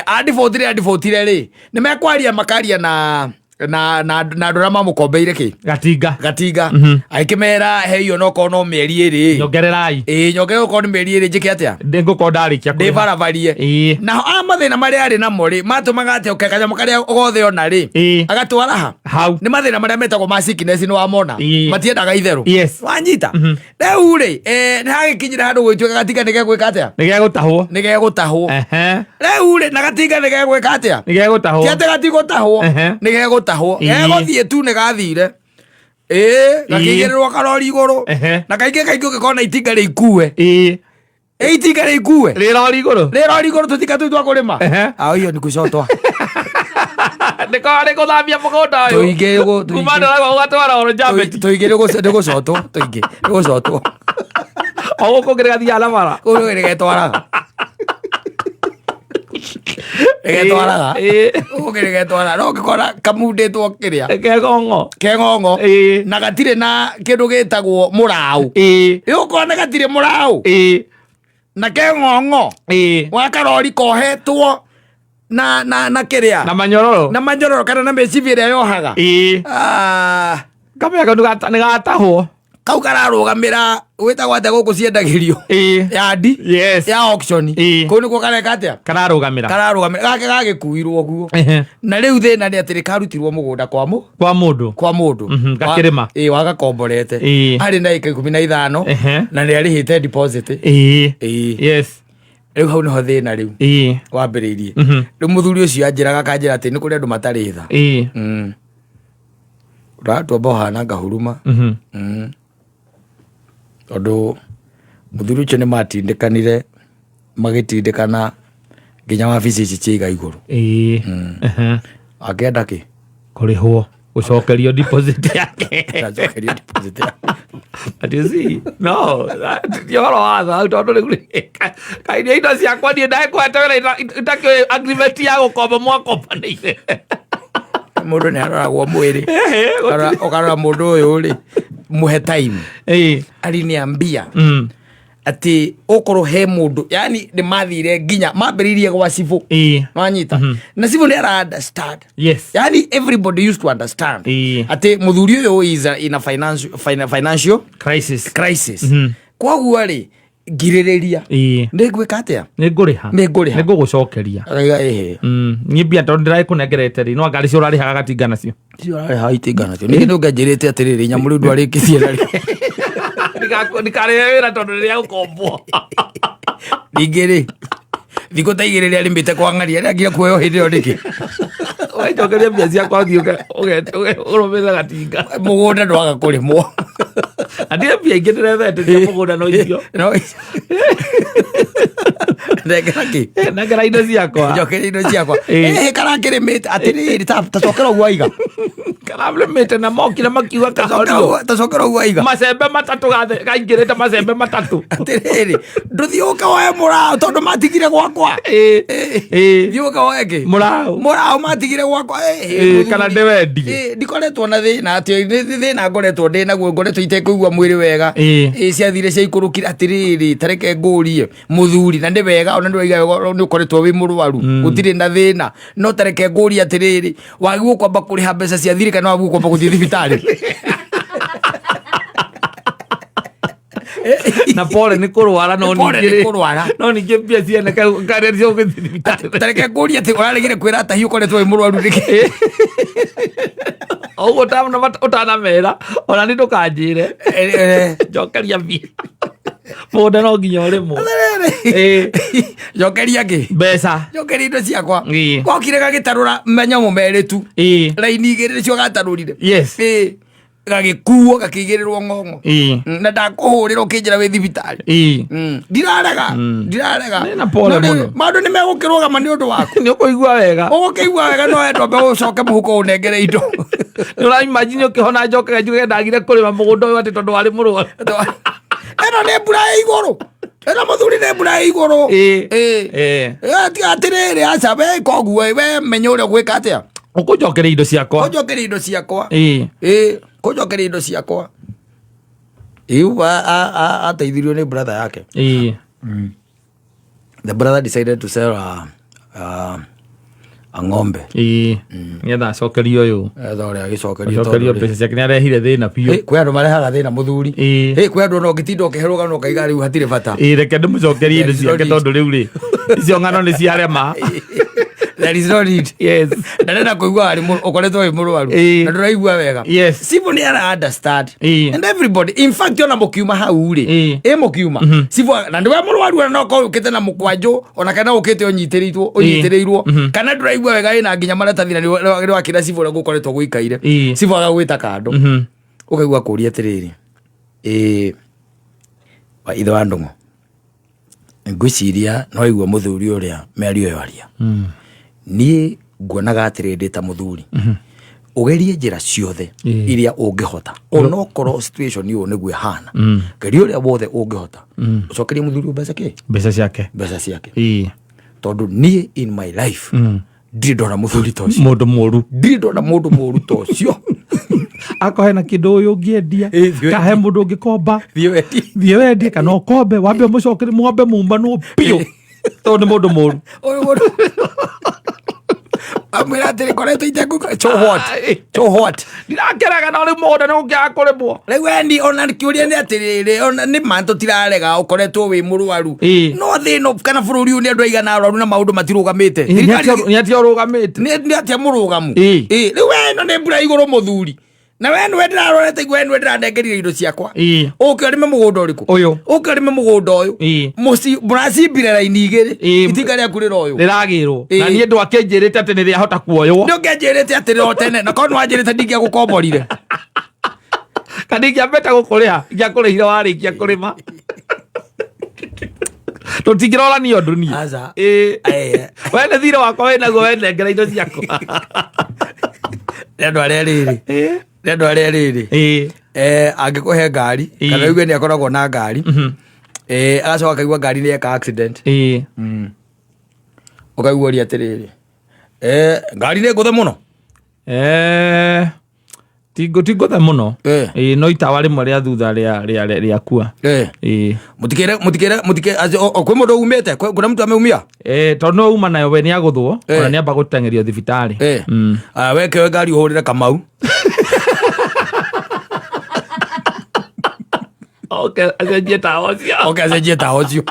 A defaultire a defaultire rĩ, nĩ mekwaria makaria na andũ arĩa mamũkombeire kĩ? Gatinga. Gatinga. Agĩkĩmera heio no korwo no mĩeri 2. Nyongererai. Ĩĩ, nyongerera okorwo nĩ mĩeri 2 njĩke atĩa? Ndĩngũkorwo ndarĩkia kũrĩha. Ndĩbarabarie. Naho a mathĩna marĩa arĩ namo rĩ, matũmaga atĩ oke kanyamũ karĩa gothe ona rĩ, agatwara ha? Hau. Nĩ mathĩna marĩa metagwo ma sickness, nĩ wamona. Matiendaga itherũ. Wanyita? Rĩu rĩ, nĩ hagĩkinyire handũ gwĩtuĩka gatinga nĩ gegwĩka atĩa? Nĩ gegũtahwo. Nĩ gegũtahwo. Rĩu rĩ, na gatinga nĩ gegwĩka atĩa? Nĩ gegũtahwo. Ti atĩ gatigũtahwo, nĩ gegũtahwo. Gegũthiĩ tu nĩ gathire. Ĩĩ, gakĩigĩrĩrwo karori igũrũ. Na kaingĩ kaingĩ ũngĩkorwo na itinga rĩikue. Ĩ, itinga rĩikue. Rĩ rori igũrũ. Rĩ rori igũrũ tũtinga tũu twa kũrĩma. Ah, hiyo ni kucotwa. Nĩko nĩ gũthambia mũgũnda ũyũ. Tũingĩ Kuma Ndaragwa ũgatwara oro Njambeti. Tũingĩ nĩ gũcotwo, tũingĩ nĩ gũcotwo. O gũkũ ũngĩ nĩgathiaga na bara. Kũu nĩ getwaraga. Nĩgetwaraga. Gũkũ nĩ getwaraga. No ũngĩkora kamundĩtwo kĩrĩa. Keng'ong'o. Keng'ong'o. Na gatirĩ na kĩndũ gĩtagwo mũraũ. Ĩ, ũkona gatirĩ mũraũ. Na keng'ong'o. Wa karori kohetwo na kĩrĩa. Na manyororo. Na manyororo kana na mĩcibi ĩrĩa yohaga. Kamĩa kau nĩ gatahwo. Kau kararũgamĩra gwĩtagwo atĩa gũkũ ciendagĩrio? Yandi. Ya auction. Kũu nĩkuo kareka atĩa? Kararũgamĩra. Kararũgamĩra. Gake gagĩkuirwo guo. Na rĩu thĩna nĩ atĩrĩ, karutirwo mũgũnda kwa Kwa mũndũ. Kwa mũndũ. Gakĩrĩma. Ĩĩ, wagakomborete. Arĩ na ĩka 15 na nĩ arĩhĩte deposit. Rĩu hau nĩho thĩna rĩu wambĩrĩirie. Rĩu mũthuri ũcio anjĩraga akanjĩra atĩ nĩ kũrĩ andũ matarĩ tha. Ũratuamba ũhana ngahuruma. Tondũ mũthuri ũcio nĩ matindĩkanire magĩtindĩkana Nginya wabici ici ciiga igũrũ. Ĩĩ. Ehe. Akĩenda kĩ? Kũrĩhwo, gũcokerio deposit yake. Ndacokerio deposit yake. But you see, no, ti ũhoro wa thahu tondũ rĩu rĩ, kaĩ niĩ indo ciakwa niĩ ndagĩkwete wĩra itakĩũĩ agreement ya gũkomba mwakombanĩire. Mũndũ nĩ aroragwo mwĩrĩ. Ũkarora mũndũ ũyũ rĩ, mũhe time. Ĩĩ. Aliniambia atĩ okorwo he mũndũ, yani nĩ mathire nginya mambĩrĩirie gwa cibũ. Ĩĩ. Wanyita? Na cibũ nĩ ara understand. Yes. Yani everybody used to understand Ĩĩ. atĩ mũthuri ũyũ is in a financial Crisis. crisis. Koguo rĩ, ngirĩrĩria. Ĩĩ. Nĩ ngwĩka atĩa? Nĩ ngũrĩha. Nĩ ngũrĩha. Nĩ ngũgũcokeria. Akauga ĩhĩ. Niĩ mbia tondũ ndĩragĩkũnengerete rĩ, no anga nĩcio ũrarĩhaga gatinga nacio. Icio ũrarĩha itinga nacio ningĩ nĩ ũngĩanjĩrĩte atĩrĩrĩ, nyamũ rĩu ndwarĩkĩtie na rĩ. Ndikarĩhe wĩra tondũ nĩ rĩa gũkombwo. Ningĩ rĩ, thikũ ta igĩrĩ rĩa rĩmĩte kwa ng'aria rĩangire kuoywo hĩndĩ ĩyo nĩkĩ? Ũgĩcokeria mbia ciakwa ũthiĩ ũrũmĩrĩre gatinga. Mũgũnda ndwaga kũrĩmwo. Na ndirĩ mbia ingĩ ndĩrethete cia mũgũnda no icio. No icio. Nengera kĩ? Nengera indo ciakwa. Njokeria indo ciakwa. Ĩĩ. Ĩhĩ karakĩrĩmĩte atĩrĩrĩ, ta cokera ũguo aiga. Kararĩmĩte na mokire makiuga kahorio. Ta cokera ũguo aiga. Macembe matatũ kaingĩrĩte macembe matatũ. Atĩrĩrĩ, ndũthiĩ ũke woe mũraũ tondũ matigire gwakwa. Ĩĩ. Ĩĩ. Thiĩ ũke woe kĩ? Mũraũ. Mũraũ matigire gwakwa. Ĩĩ, Ĩĩ, mũthuri. kana ndĩwendie. Ĩĩ, ndikoretwo na thĩna atĩ nĩ thĩna ngoretwo ndĩ naguo, ngoretwo itekũigua mwĩrĩ wega. Ĩĩ. Ĩĩ, ciathire ciaikũrũkire. Atĩrĩrĩ, ta reke ngũrie mũthuri, na nĩ wega ona nĩwaiga wega, nĩ ũkoretwo wĩ mũrwaru, gũtirĩ na thĩna, no ta reke ngũrie atĩrĩrĩ, wagĩrĩirwo kwamba kũrĩha mbeca cia thirĩ kana wagĩrĩirwo kwamba gũthiĩ thibitarĩ? Na pole nĩ kũrwara, no Pole nĩ ningĩ kũrwara. No ningĩ mbia ciene karĩa cio gũthiĩ thibitarĩ. Ta reke ngũrie atĩ ũraregire kwĩra atahi ũkoretwo wĩ mũrwaru nĩkĩ? Ũguo ũtanamera ona nĩ ndũkanjĩre. Njokeria mbia, mũgũnda no nginya ũrĩmwo. Ĩĩ. Njokeria kĩ? Mbeca. Njokeria indo ciakwa. Ĩĩ. Gokire gagĩtarũra manyamũ merĩ tu. Ĩĩ. Raini igĩrĩ nĩcio gatarũrire. Yes. Ĩĩ. Gagĩkuo gakĩigĩrĩrwo ng'ong'o. Ĩĩ. Na ndakũhũrĩra ũkĩnjĩra wĩ thibitarĩ. Ĩĩ. Ndirarega, ndirarega. Nĩ na pole No rĩu, mũno. maũndũ nĩ megũkĩrũgama nĩ ũndũ waku. Nĩ ũkũigua wega. Ũgũkĩigua wega, no wenda ũmbe ũcoke mũhuko ũnengere indo. Nĩ ũraimagine ũkĩhona njokage njuge ndagire kũrĩma mũgũnda ũyũ atĩ tondũ warĩ mũrwaru. Ĩno nĩ mbura ya igũrũ, ĩno mũthuri nĩ mbura ya igũrũ. Ĩĩ. Ĩĩ. Ĩĩ. Ĩ, tiga atĩrĩrĩ, aca we koguo we menya ũrĩa ũgwĩka atĩa. Ũkũnjokeria indo ciakwa. Kũnjokeria indo ciakwa. Ĩĩ. Ĩĩ, kũnjokeria indo ciakwa. Ĩu ateithirio nĩ brother yake. Ĩĩ. The brother decided to sell a ng'ombe. Ĩĩ, nĩgetha acokerio ũyũ. Etha ũrĩa agĩcokerio. Acokerio Tondũ rĩ- mbeca ciake, nĩ arehire thĩna biũ. Ĩ, kwĩ andũ marehaga thĩna mũthuri. Ĩĩ. Ĩ, kwĩ andũ ona ũngĩtinda ũkĩherũga no ũkaiga rĩu hatirĩ bata. Ĩĩ, reke ndĩmũcokerie indo There is no ciake need. tondũ rĩu rĩ, icio ng'ano nĩ ciarema. There is no need. Yes. Ndarenda kũigua arĩ ũkoretwo wĩ mũrwaru Ĩĩ. na ndũraigua wega. Yes. Cibũ nĩ ara understand. Ĩĩ. And everybody, in fact, ona mũkiuma hau rĩ, Ĩĩ. ĩ mũkiuma cibũ na nĩwe mũrwaru, ona no korwo ũkĩte na mũkwanjũ ona kana ũkĩte ũnyitĩrĩirwo ũnyitĩrĩirwo kana ndũraigua wega, wĩna nginya maratathi na nĩ wakĩra cibũ ũrĩa gũkoretwo gũikaire. Ĩĩ. Cibũ agagwĩta kando, ũkaigua kũria atĩrĩrĩ, ĩ wa ithe wa ndũng'ũ, ngwĩciria no igua mũthuri ũrĩa mĩario ĩyo aria, niĩ nguonaga atĩrĩ, ndĩ ta mũthuri, ũgerie njĩra ciothe Ĩĩ. iria ũngĩhota, onokorwo situation ũyũ nĩguo ĩhana, geria ũrĩa wothe ũngĩhota ũcokerie mũthuri ũyũ mbeca kĩ? Mbeca ciake. Mbeca ciake. Ĩĩ. Tondũ niĩ in my life ndirĩ ndona mũthuri ta ũcio. Mũndũ mũru. Ndirĩ ndona mũndũ mũru ta ũcio. Akorwo hena kĩndũ ũyũ ũngĩendia, Ĩĩ, thiĩ kana he mũndũ ũngĩkomba, Thiĩ wendie. Thiĩ wendie kana ũkombe, wambe ũmũcokerie, mwambe mumbanwo biũ tondũ nĩ mũndũ mũru. Ũyũ mũndũ amwĩra atĩrĩ, koretwo itekũ, so what, so what? Ndirakenaga no rĩu mũgũnda nĩ gũkĩaga kũrĩmwo. Rĩu wendi ona kĩũria nĩ atĩrĩrĩ, ona nĩ ma tũtirarega ũkoretwo wĩ mũrwaru, Ĩĩ. no thĩ ĩno kana bũrũri ũyũ nĩ andũ aigana arwaru na maũndũ matirũgamĩte. Thirikari- Nĩ atia ũrũgamĩte? Nĩ atĩa mũrũgamu? Ĩĩ. Ĩĩ, rĩu we ĩno nĩ mbura igũrũ mũthuri, na we nĩwe ndĩrarorete igwe, nĩwe ndĩranengerire indo ciakwa. Ĩĩ. Ũke ũrĩme mũgũnda ũrĩkũ? Ũyũ. Ũke ũrĩme mũgũnda ũyũ. Ĩĩ. Mũracimbire raini igĩrĩ. Ĩĩ. Itinga rĩaku rĩra ũyũ. Rĩragĩrwo. Ĩĩ. Na niĩ ndwakĩnjĩrĩte atĩ nĩ rĩahota kuoywo. Nĩ ũngĩanjĩrĩte atĩrĩ o tene, na korwo nĩwanjĩrĩte ndingĩagũkomborire. Kana ingĩambĩte gũkũrĩha, ingĩakũrĩhire warĩkia kũrĩma. Tũtingĩrorania ũndũ niĩ. Aca. Ĩĩ. Eh. We nĩ thirĩ wakwa wĩ naguo, we nengera indo ciakwa. Nĩ andũ arĩa rĩrĩ. Ĩĩ. Nĩ andũ arĩa rĩrĩ. Ĩĩ. Eh, angĩkũhe ngari Ĩĩ. kana uge nĩ akoragwo na ngari eh, agacoka akaigua ngari nĩ eka accident. Ĩĩ. Ũkaigua ũria atĩrĩrĩ, eh, ngari nĩ ngũthe mũno. Eh, ti ngũthe mũno. Eh. Ĩĩ, no itawa rĩmwe rĩa thutha rĩakua. Eh. Ĩĩ. Mũtikĩre mũtikĩre mũtikĩre kwĩ mũndũ umĩte, kuna mtu ameumia. Eh, tondũ no uma nayo we nĩagũthwo Eh. ona nĩamba gũteng'erio thibitarĩ. Eh. Ah, weke ngari ũhũrĩre Kamau. Okay, acenjie tawa ũcio. Oke acenjie tawa ũcio.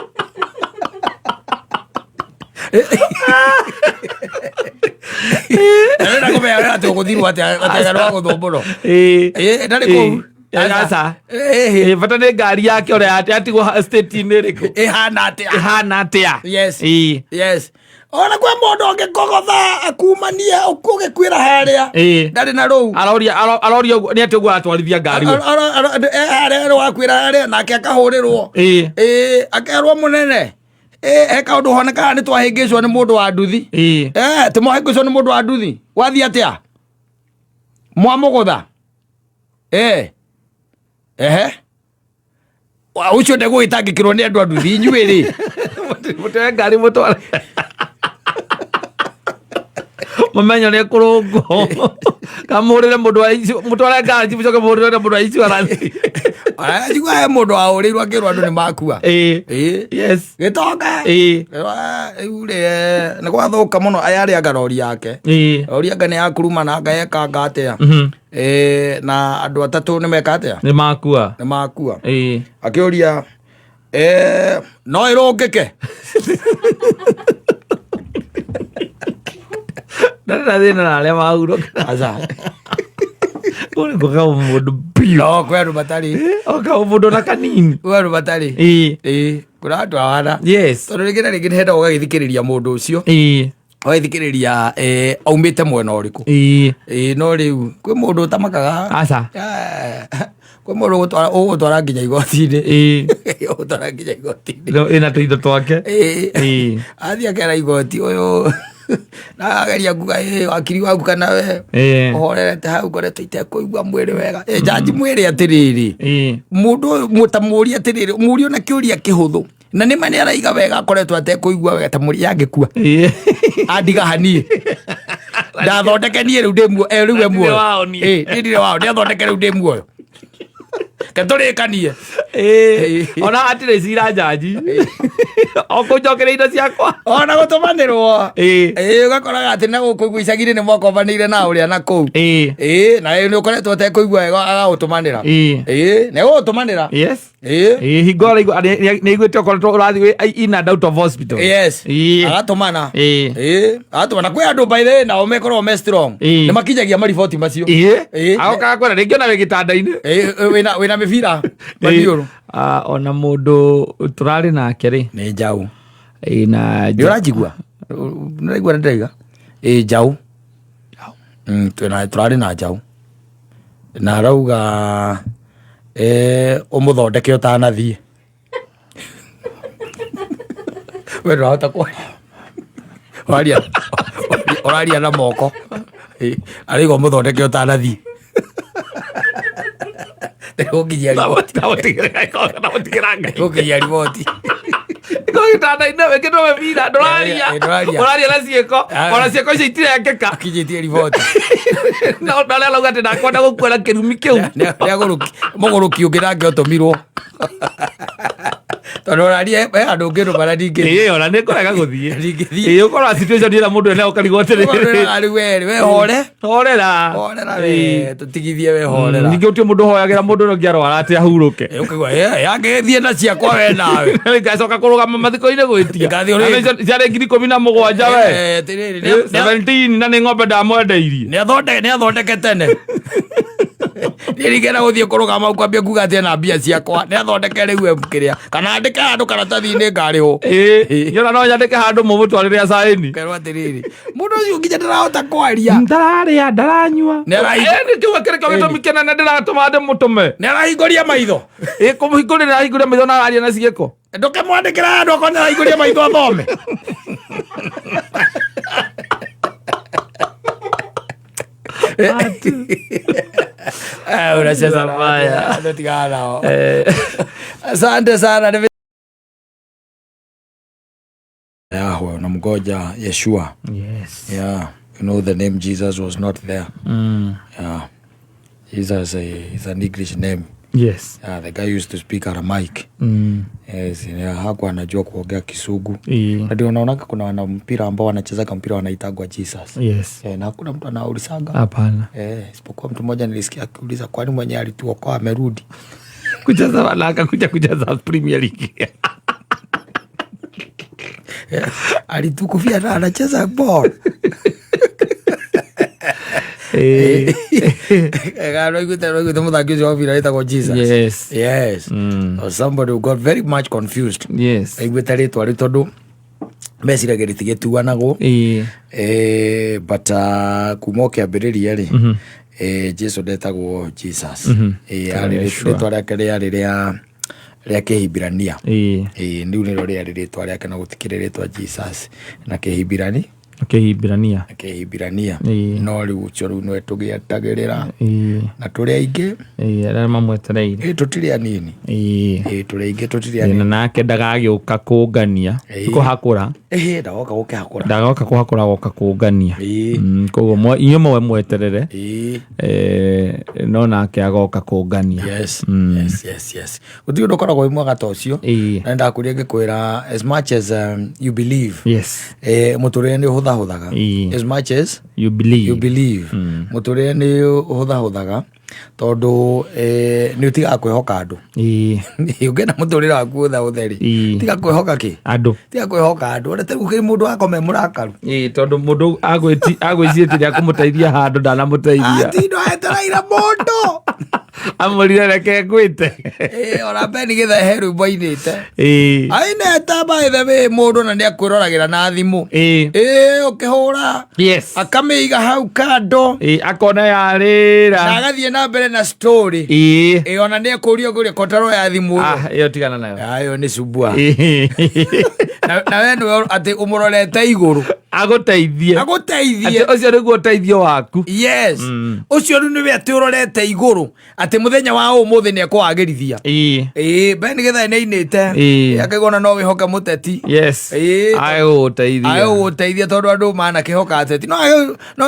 Ndĩrenda kũmenya ũrĩa atĩ ũgũthirwo atĩa atĩ rwagũthwo mũno. Ĩĩ. Ĩĩ, ndarĩ kũu. Ĩĩ, aca. Ĩĩ. Ĩĩ, bata nĩ ngari yake ũrĩa atĩ atigwo state-inĩ ĩrĩkũ. Ĩhana atĩa? Ĩhana atĩa? Yes. Ĩĩ. Yes. Ona kwĩ mũndũ ũngĩkũgotha akumanie ũgĩkuĩra harĩa. Ĩĩ. Ndarĩ na rũu. Aroria aroria ũguo nĩ atĩ ũguo aratwarithia ngari we. Harĩa wakuĩra harĩa nake akahũrĩrwo. Ĩĩ. Ĩĩ, akerwo mũnene. Ĩĩ, he kaũndũ honekaga nĩ twahĩngĩcwo nĩ mũndũ wa nduthi. Ĩĩ. Eh, tĩ mwahĩngĩcwo nĩ mũndũ wa nduthi. Wathiĩ atĩa? Mwamũgũtha. Eh. Ehe. Ũcio ndegũgĩtangĩkĩrwo nĩ andũ a nduthi inyuĩ rĩ. Mũtwe ngari mũtware. Mũmenyo nĩ kũrũngwo. Kamũhũrĩre mũndũ wa mũtware ngari mũcoke mũhũrĩre mũndũ wa insurance. Njigua he mũndũ wahũrĩirwo akĩrwo andũ nĩ makua. Ĩĩ. Ĩĩ. Yes. Gĩtonga. Ĩĩ. Rĩu rĩ, nĩ gwathũka mũno aya arĩa anga rori yake. Ĩĩ. Rori anga nĩ yakuruma anga yekanga atĩa. Ĩĩ, na andũ atatũ nĩ meka atĩa? Nĩ makua. Nĩ makua. Ĩĩ. Akĩũria no ĩrũngĩke. Ndarĩ na thĩna na arĩa mahurũka. Aca. Kũu nĩ kũga mũndũ biũ. No kwĩ andũ matarĩ. Oka mũndũ na kanini. Kwĩ andũ matarĩ. Ĩĩ. Ĩĩ, kũrĩ andũ ahana. Yes. Tondũ rĩngĩ na rĩngĩ nĩ hendaga ũgagĩthikĩrĩria mũndũ ũcio. Ĩĩ. Ũgagĩthikĩrĩria aumĩte mwena ũrĩkũ. Ĩĩ. Ĩĩ, no rĩu kwĩ mũndũ ũtamakaga. Aca. Kwĩ mũndũ ũgũtwara nginya igoti-inĩ. Ĩĩ. Ũgũtwara nginya igoti-inĩ. No, ĩna tũindo twake. Ĩĩ. Ĩĩ. Athiĩ akera igoti ũyũ na ageria kuga ĩĩ wakiri waku kana we Ĩĩ. ũhorerete hau ngoretwo itekũigua mwĩrĩ wega. Ĩ, jaji mwĩrĩ atĩrĩrĩ. Ĩĩ. Mũndũ ũyũ mũtamũrie atĩrĩrĩ, mũrie ona kĩũria kĩhũthũ. Na nĩ ma nĩ araiga wega akoretwo atekũigua wega ta mũri yangĩkua. Ĩĩ. Andiga haniĩ. Ndathondeke niĩ rĩu ndĩ muoyo. Rĩu e muoyo. Ndirĩ wao niĩ. Ĩĩ, niĩ ndirĩ wao. Nĩathondeke rĩu ndĩ muoyo. Ke tũrĩkanie. Ĩĩ. Ona hatirĩ cira njanji. O kũnjokeria indo ciakwa. Ona gũtũmanĩrwo. Ĩĩ. Ĩĩ, ũgakoraga atĩ na gũkũ ũguo icagi-inĩ nĩ mwakombanĩire na ũrĩa na kũu. Ĩĩ. Ĩĩ, na nĩ ũkoretwo ũtekũigua wega agagũtũmanĩra. Ĩĩ. Ĩĩ, nĩ egũgũtũmanĩra. Yes. Ĩĩ. Ĩĩ, hingo araigua nĩ aiguĩte ũkoretwo ũrathiĩ wĩ in and out of hospital. Yes. Ĩĩ. Agatũmana. Ĩĩ. Ĩĩ, agatũmana. Kwĩ andũ by the way nao mekoragwo me strong. Ĩĩ. Nĩ makinyagia mariboti macio. Ĩĩ. Ĩĩ. Agokaga kwĩra rĩngĩ ona wĩ gĩtanda-inĩ. Ĩĩ, wĩna mĩbira maniũrũ. Ah, ona mũndũ tũrarĩ nake rĩ. Nĩ njaũ. Ĩĩ, na Nĩ ũranjigua? Nĩ ũraigua nĩ ndĩraiga? Ĩĩ, njaũ. Tũrarĩ na njaũ. Na arauga ũmũthondeke ũtanathiĩ. We ndũrahota kwaria. Ũraria ũraria na moko. Arauga ũmũthondeke ũtanathiĩ. Nĩgũkinyia riboti. Ndamũtigĩra Ngai. Nĩgũkinyia riboti. Ko gĩtanda-inĩ wĩkĩtwo mĩbira ndũraria. Ĩĩ, ndũraria. Ũraria na ciĩko. Ona ciĩko icio itirekĩka. Akinyĩtie riboti. Na ũrĩa arauga atĩ ndakwenda gũkua na kĩrumi kĩu. Nĩagũrũki mũgũrũki ũngĩ nake ũtũmirwo. Tondũ ũraria he handũ ũngĩrũma na ndingĩthiĩ. Ĩĩ, ona nĩ kũrega gũthiĩ. Ndingĩthiĩ. Ĩĩ, ũkorwo situation ĩrĩa mũndũ ena ũkarigwo atĩrĩrĩ. Rĩu we we hore. Horera. Horera we tũtigithie we horera. Ningĩ gũtirĩ mũndũ ũhoyagĩra mũndũ ũrĩa ũngĩ arwara atĩ ahurũke. Ĩĩ, ũkaigua yangĩthiĩ na ciakwa we nawe. Ngacoka kũrũgama mathiko-inĩ gwĩtia. Ngathiĩ ũrĩ- Na nĩcio ciarĩ 17,000 we. Eh, atĩrĩrĩ, 17 na nĩ ng'ombe ndamwendeirie. Nĩ athondeke tene. Niĩ ningĩenda gũthiĩ kũrũgama kwambia kuga atĩ ena mbia ciakwa. Nĩ athondeke rĩu kĩrĩa. Kana andĩke handũ karatathi-inĩ ngarĩhwo. Ĩĩ, niĩ ona no nyandĩke handũ mũmũtwarĩre acaĩni. Kerwo atĩrĩrĩ, mũndũ ũcio nginya ndarahota kwaria. Ndararĩa, ndaranyua. Nĩ Ĩĩ, kĩu kĩrĩ kĩo gĩtũmi kĩnene ndĩratũma ndĩmũtũme. Nĩ arahingũria maitho. Ĩĩ, kũmũhingũrĩra arahingũria maitho na araria na ciĩko. Ndũkĩmwandĩkĩra handũ okorwo nĩaraihũria maitho athome. Eh, unacheza na Mabaya. watu, tigana nao. Asante sana. Yahweh, unamgoja Yeshua. Yes. Yeah, you know the name Jesus was not there. Yeah. Jesus is an English name. Yes. Yeah, the guy used to speak Aramaic. Yes, yeah, hakuwa anajua kuongea Kisugu. Ii. Na ndio unaonaga kuna wana mpira ambao wanachezaga mpira wanaitagwa Jesus. Yes. Eh, na hakuna mtu anaulizaga. Hapana. Eh, isipokuwa mtu mmoja nilisikia akiuliza kwani mwenye alituokoa amerudi. Kucheza wanaka kuja kucheza Premier League. Eh, alitukufia na anacheza ball. Eh. Kana muthaki ũcio wa mũbira wĩtagwo Jesus. Yes. Yes. Or somebody who got very much confused. Yes. Aiguĩte rĩtwa rĩu tondũ meciragia rĩtigĩtuanagwo. Ii. Eh, but kuma o kĩambĩrĩria rĩ, eh, Jesu ndetagwo Jesus. Eh, arĩ Yeshua. rĩtwa rĩake rĩarĩ rĩa kĩhibirania. Ii. Eh, rĩu nĩrĩo rĩarĩ rĩtwa rĩake na gũtikĩrĩ rĩtwa Jesus na kĩhibirani Kĩhibirania. na kĩhibirania. Ĩĩ. No rĩu ũcio rĩu nĩwe tũgĩetagĩrĩra Ii. na tũrĩ aingĩ. Ii, arĩa mamwetereire. Ĩ, tũtirĩ anini. Ii. Ĩ, tũrĩ aingĩ tũtirĩ Ĩ, na anini. nake ndagagĩũka kũngania. Ĩĩ. Kũhakũra. Ĩhĩ, ndagoka gũkĩhakũra. Ndagoka kũhakũra goka kũngania. Ĩĩ. Koguo inyuĩ mwe mweterere. Ĩĩ. Eh, no nake agoka kũngania. Yes, yes, yes, yes. Gũtirĩ ũndũ ũkoragwo wĩ mwega ta ũcio. Ĩĩ. Na nĩndakũria ngĩkwĩra as much as you believe, Yes. eh, mũtũrĩre nĩ ũhũthahũthaga. Ĩĩ. As much as You believe. you believe, mũtũrĩre nĩ ũhũthahũthaga tondũ eh, nĩ ũtigaga kwĩhoka andũ. Ĩĩ. Ũngĩenda mũtũrĩre waku ũhũthahũthe rĩ, Ĩĩ. tiga kwĩhoka kĩ? Andũ. Tiga kwĩhoka andũ. Ona ta rĩu kwĩ mũndũ akome mũrakaru. Ĩĩ, tondũ mũndũ agwĩciĩtie nĩakũmũteithia handũ ndanamũteithia. Atindo etereire mũndũ. Amũrire reke ngwĩte. Ĩĩ, ona Ben Githae he rwĩmbo ainĩte. Ĩĩ. Ainete by the way mũndũ na nĩakwĩroragĩra na thimũ. Ĩĩ. Ĩĩ, ũkĩhũra. Yes. Akamĩiga hau kando. Ĩĩ, akona Na yarĩra. agathiĩ na mbere na story. Ĩĩ. Ĩĩ, ona nĩekũrio ngũria kotaro ya thimũ ĩyo. Ah, ĩyo tigana nayo. Ayo nĩ cubua. Ĩĩ. Na we nĩwe atĩ ũmũrorete igũrũ. Agũteithie. Agũteithie. Atĩ ũcio nĩguo ũteithio waku. Yes. Ũcio rĩu nĩwe atĩ ũrorete igũrũ atĩ mũthenya wa ũmũthĩ nĩekũwagĩrithia. Ĩĩ. Ĩĩ, Ben Githae nĩainĩte. Ĩĩ. Akaigua no wĩhoke mũteti. Yes. Ĩĩ. Agũgũteithia. Agũgũteithia tondũ andũ manakĩhoka ateti. No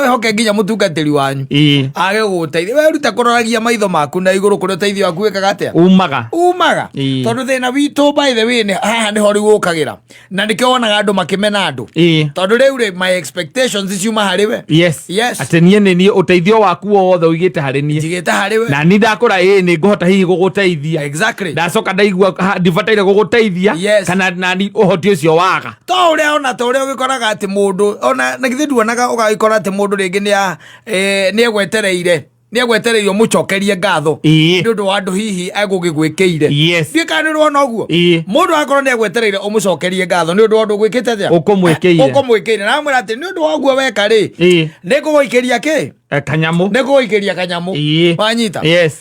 wĩhoke nginya mũtungatĩri wanyu. Ĩĩ. Agĩgũteithia. We ruta kũroragia maitho maku na igũrũ kũrĩa ũteithio waku wĩkaga atĩa? Umaga. Umaga. Ĩĩ. Tondũ thĩna witũ by the way nĩ haha nĩho rĩu ũkagĩra. Na nĩkĩo wonaga andũ makĩmena andũ. Ĩĩ. Tondũ rĩu rĩ my expectations ciuma harĩ we. Yes. Yes. Atĩ niĩ nĩ niĩ ũteithio waku wothe ũigĩte harĩ niĩ. Njigĩte harĩ we. Na niĩ ndakũra ĩĩ nĩ ngũhota hihi gũgũteithia. Exactly. Ndacoka ndaigua ndibataire gũgũteithia. Yes. Kana nani ũhoti ũcio waga. To ũrĩa ona ta ũrĩa ũgĩkoraga atĩ mũndũ ona na githĩ nduonaga ũgagĩkora atĩ mũndũ rĩngĩ nĩ egwetereire. Nĩ egwetereire ũmũcokerie ngatho. Ĩĩ. Nĩ ũndũ wa andũ hihi egũgĩgwĩkĩire. Yes. Ndiũĩ kana nĩ ũrona ũguo. Ĩĩ. Mũndũ akorwo nĩ egwetereire ũmũcokerie ngatho nĩ ũndũ wa ũndũ ũgwĩkĩte atĩa? Ũkũmwĩkĩire. Ũkũmwĩkĩire. Na amwĩra atĩ nĩ ũndũ wa ũguo weka rĩ. Ĩĩ. Nĩ ngũgũikĩria kĩ? Kanyamũ. Nĩ ngũgũikĩria kanyamũ. Ĩĩ. Wanyita? Yes.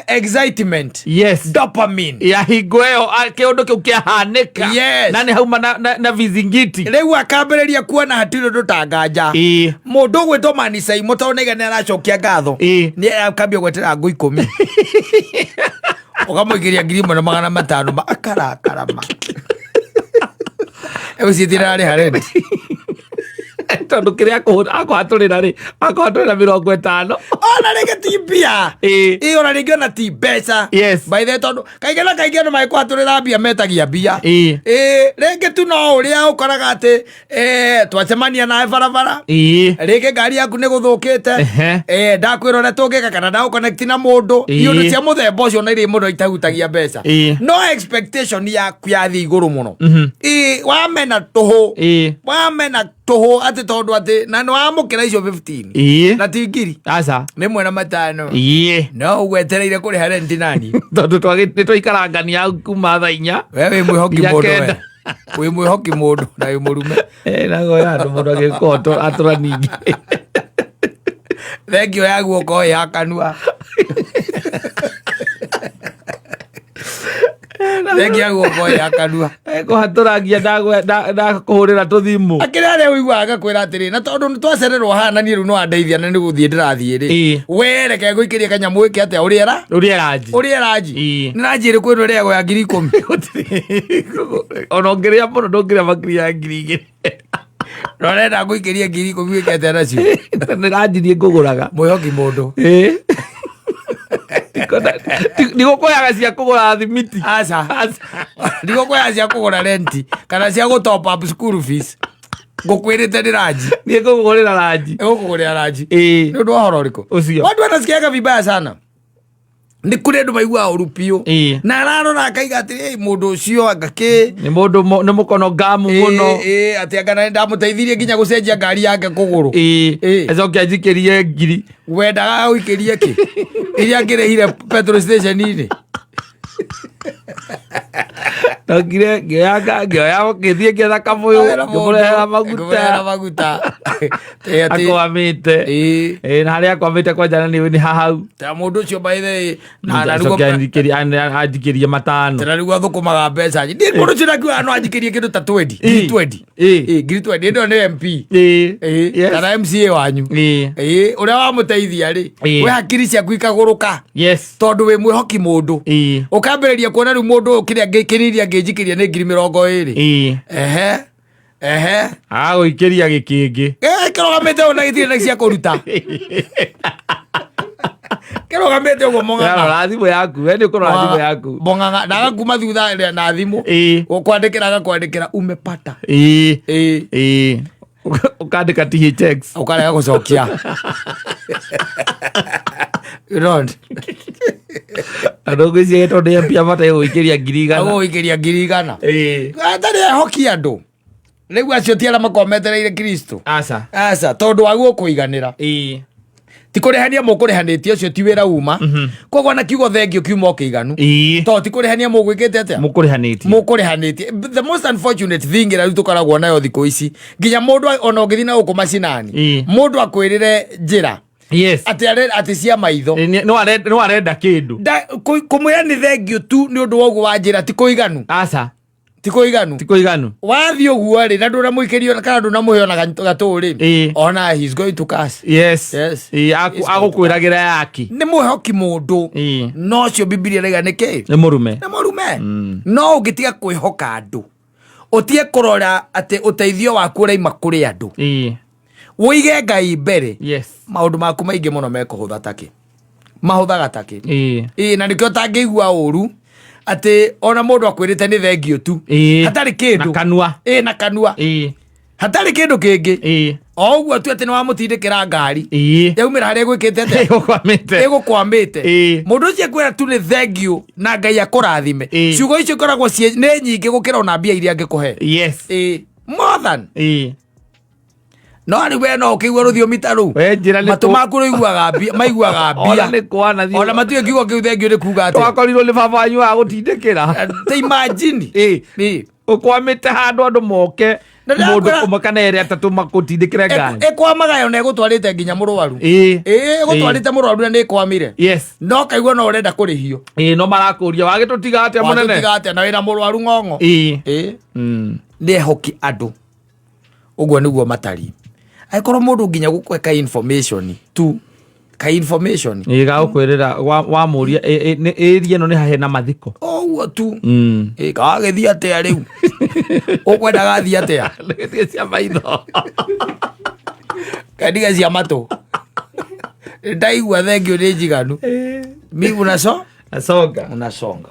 Excitement. Yes. Dopamine. Ya hingo ĩyo kĩũndũ kĩu kĩahanĩka. Yes. Na nĩ hauma na vizingiti. Rĩu akambĩrĩria kuona hatirĩ ũndũ ta nganja. Ĩĩ. Mũndũ ũgwĩtwo Manicaimo tondũ nĩaiga nĩ aracokia ngatho. Ĩĩ. Nĩ akambia gwetera ngũ 10. Ũkamũikĩria 1500 ma akarakara ma. Egũciĩtĩra arĩha rent. Tondũ kĩrĩa akũhatũrĩra rĩ, akũhatũrĩra 50. Ona rĩngĩ ti mbia. Ĩĩ. Ĩĩ, ona rĩngĩ ona ti mbeca. Yes. By the way, tondũ kaingĩ na kaingĩ andũ magĩkũhatũrĩra mbia metagia mbia. Ĩĩ. Ĩĩ, rĩngĩ tu no ũrĩa ũkoraga atĩ, twacemania nawe barabara. Ĩĩ. Rĩngĩ ngari yaku nĩ gũthũkĩte. Ehe. Ndakwĩra ũrĩa tũngĩka kana ndagũconnect na mũndũ. Ĩĩ. Iũndũ cia mũthemba ũcio na irĩ mũno itahutagia mbeca. Ĩĩ. No expectation yaku yathiĩ igũrũ mũno. Ĩĩ, wamena tũhũ. Ĩĩ. Wamena tũhũ atĩ tondũ atĩ na nĩ wamũkĩra icio 15. Ĩĩ. Na ti ngiri. Aca. Nĩ mwena matano. Ĩĩ. No ũgwetereire kũrĩha rent nani? Tondũ nĩ twaikarangania hau kuma thaa 4. We wĩ mwĩhoki Nginya mũndũ we. kenda. Wĩ mwĩhoki mũndũ na wĩ mũrume. Nago ya andũ mũndũ agĩkorwo atũra ningĩ. Thengio ya guoko ĩ ya kanua. Thengia guoko ya kanua. Kũhatũrangia ndakũhũrĩra tũthimũ. Akĩrĩ harĩa ũiguaga agakwĩra atĩrĩ, na tondũ nĩ twacererwo haha na niĩ rĩu no andeithia na nĩ gũthiĩ ndĩrathiĩ rĩ, we reke ngũikĩrie kanyamũ ĩke atĩa, ũrĩe ra Ũrĩe ranji. Ũrĩe ranji. Nĩ ranji ĩrĩkũ ĩno ĩrĩagwo ya 10,000? Ona ũngĩrĩa mũno ndũngĩrĩa makĩria ya 2,000. Na ũrenda ngũikĩrie 10,000 wĩke atĩa nacio? Nĩ ranji niĩ ngũgũraga. Mwĩhoki mũndũ. Ndigũkũheaga cia kũgũra thimiti. Aca, ndigũkũheaga cia kũgũra renti kana cia gũ top up school fees. Ngũkwĩrĩte nĩ ranji. Niĩ ngũkũgũrĩra ranji. Ngũkũgũrĩra ranji. Nĩ ũndũ wa ũhoro ũrĩkũ? Ũcio. Watu wanasikiaga vibaya sana. Nĩ kũrĩ andũ maiguaga ũru biũ. Na ararora akaiga atĩ, "Ĩ, mũndũ ũcio anga kĩ." Nĩ mũndũ nĩ mũkono ngamu mũno. Ĩ, atĩ anga na ndamũteithirie nginya gũcenjia ngari yake kũgũrũ. Acoke anjikĩrie ngiri. Wendaga ũikĩrie kĩ? Iria ngĩrĩhire petrol station-inĩ. Ndokire ngĩoya ngĩoya ngĩthiĩ ngĩetha kabũyũ, ngĩmũrehera maguta. Ngĩmũrehera maguta. Ĩ, Akwamĩte. Ĩ, na harĩa akwamĩte kwanja na nĩ hahau. Ta mũndũ ũcio by the way, na Acoke anjikĩrie 5. Tena nĩguo athũkũmaga mbeca nyingĩ. Ndiĩ mũndũ ũcio ndakiuga no anjikĩrie kĩndũ ta 20, ngiri 20. Ĩ, ngiri 20, ĩno nĩ MP. Ĩ, kana MCA wanyu. Ĩ, ũrĩa wamũteithia rĩ, we hakiri ciaku ikagũrũka. Tondũ wĩ mwĩhoki mũndũ. Ũkambĩrĩria kuona rĩu mũndũ ũyũ kĩrĩa kĩnini angĩnjikĩria nĩ 20,000. Ehe. Ehe. Agũikĩria gĩkĩngĩ. Kĩrũgamĩte ũguo na gĩtirĩ na cia kũruta. Kĩrũgamĩte ũguo mũng'ang'a. Rora thimũ yaku, we nĩ ũkũrora thimũ yaku. Mũng'ang'a, na agakuma thutha na thimũ. Ũkwandĩkĩra agakwandĩkĩra umepata. Ũkandĩka THX. Ũkarega gũcokia. You don't. Andũ ngwĩciria tondũ nĩ mbia bata gũikĩria 100,000. Agũgũikĩria 100,000. Atarĩ ehoki andũ. Rĩu acio ti arĩa makoragwo metereire Kristo. Aca. Aca, tondũ wa gũkũiganĩra. Ti kũrĩhania mũkũrĩhanĩtie, ũcio ti wĩra uma. Koguo na kiugo thengio kiuma o kĩiganu. Tondũ ti kũrĩhania mũgwĩkĩte atĩa? Mũkũrĩhanĩtie. Mũkũrĩhanĩtie. The most unfortunate thing ĩrĩa rĩu tũkoragwo nayo thikũ ici, nginya mũndũ ona ũngĩthiĩ na gũkũ macinani, mũndũ akwĩrĩre njĩra. Atĩ atĩ cia maitho. No arenda kĩndũ. Kũmwĩra nĩ thengio tu nĩ ũndũ wa ũguo wa njĩra ti kũiganu. Aca. Ti kũiganu. Ti kũiganu. Wathiĩ ũguo rĩ, na ndũnamũikĩrio kana ndũnamũhe ona gatũ rĩ. Ona he is going to curse. Yes. Yes. Agũkwĩragĩra yaki. Nĩ mwĩhoki mũndũ. No ũcio Bibilia ĩrauga nĩ kĩ? Nĩ mũrume. Nĩ mũrume. No ũngĩtiga kwĩhoka andũ, ũtige kũrora atĩ ũteithio waku ũraima kũrĩ andũ. Ũige Ngai mbere. Maũndũ maku maingĩ mũno mekũhũtha takĩ. Mahũthaga takĩ. Ĩĩ, na nĩkĩo ũtangĩigua ũru atĩ ona mũndũ akwĩrĩte nĩ thengio tu. Hatarĩ kĩndũ. Na kanua. Ĩĩ, na kanua. Hatarĩ kĩndũ kĩngĩ. O ũguo tu atĩ nĩ wamũtindĩkĩra ngari. Yaumĩra harĩa ĩgwĩkĩte atĩa? Ĩgũkwamĩte. Ĩgũkwamĩte. Mũndũ ũcio ekwĩra tu nĩ thengio na Ngai akũrathime. Ciugo icio ikoragwo nĩ nyingĩ gũkĩra ona mbia iria angĩkũhe. More than. No rĩu we no ũkĩigua rũthiomi ta rũu. We njĩra nĩ Matũ maku rũiguaga mbia, maiguaga mbia. Ona nĩ kwana thiĩ. Ona matiũĩ kiugo kĩu thengio nĩ kuga atĩa. Twakorirwo nĩ baba wanyu wa gũtindĩkĩra. Ta imagine. Ũkwamĩte handũ andũ moke. Na Mũndũ ndĩrakwĩra- ũmwe kana erĩ atatũ makũtindĩkĩre ngari. Ĩkwamaga yo na ĩgũtwarĩte nginya mũrwaru. Ĩgũtwarĩte mũrwaru na nĩ ĩkwamire. No kaigua no ũrenda kũrĩhio. No marakũria wagĩtũtiga atĩa mũnene? Watũtiga atĩa na wĩna mũrwaru ng'ong'o. Nĩ ehoki andũ. Ũguo nĩguo matariĩ. Angĩkorwo mũndũ nginya gũkũhe ka information tu, ka information. Ĩĩ, gagũkwĩrĩra, wamũria, nĩ, ĩria ĩno nĩ hahe na mathiko. Ũguo tu. Ĩĩ, gagĩthiĩ atĩa rĩu? Ũkwenda gathiĩ atĩa? Gĩthiĩ cia maitho. Kandiga cia matũ. Ndaigua thengio nĩ njiganu. Mi unaso? Nasonga. Unasonga.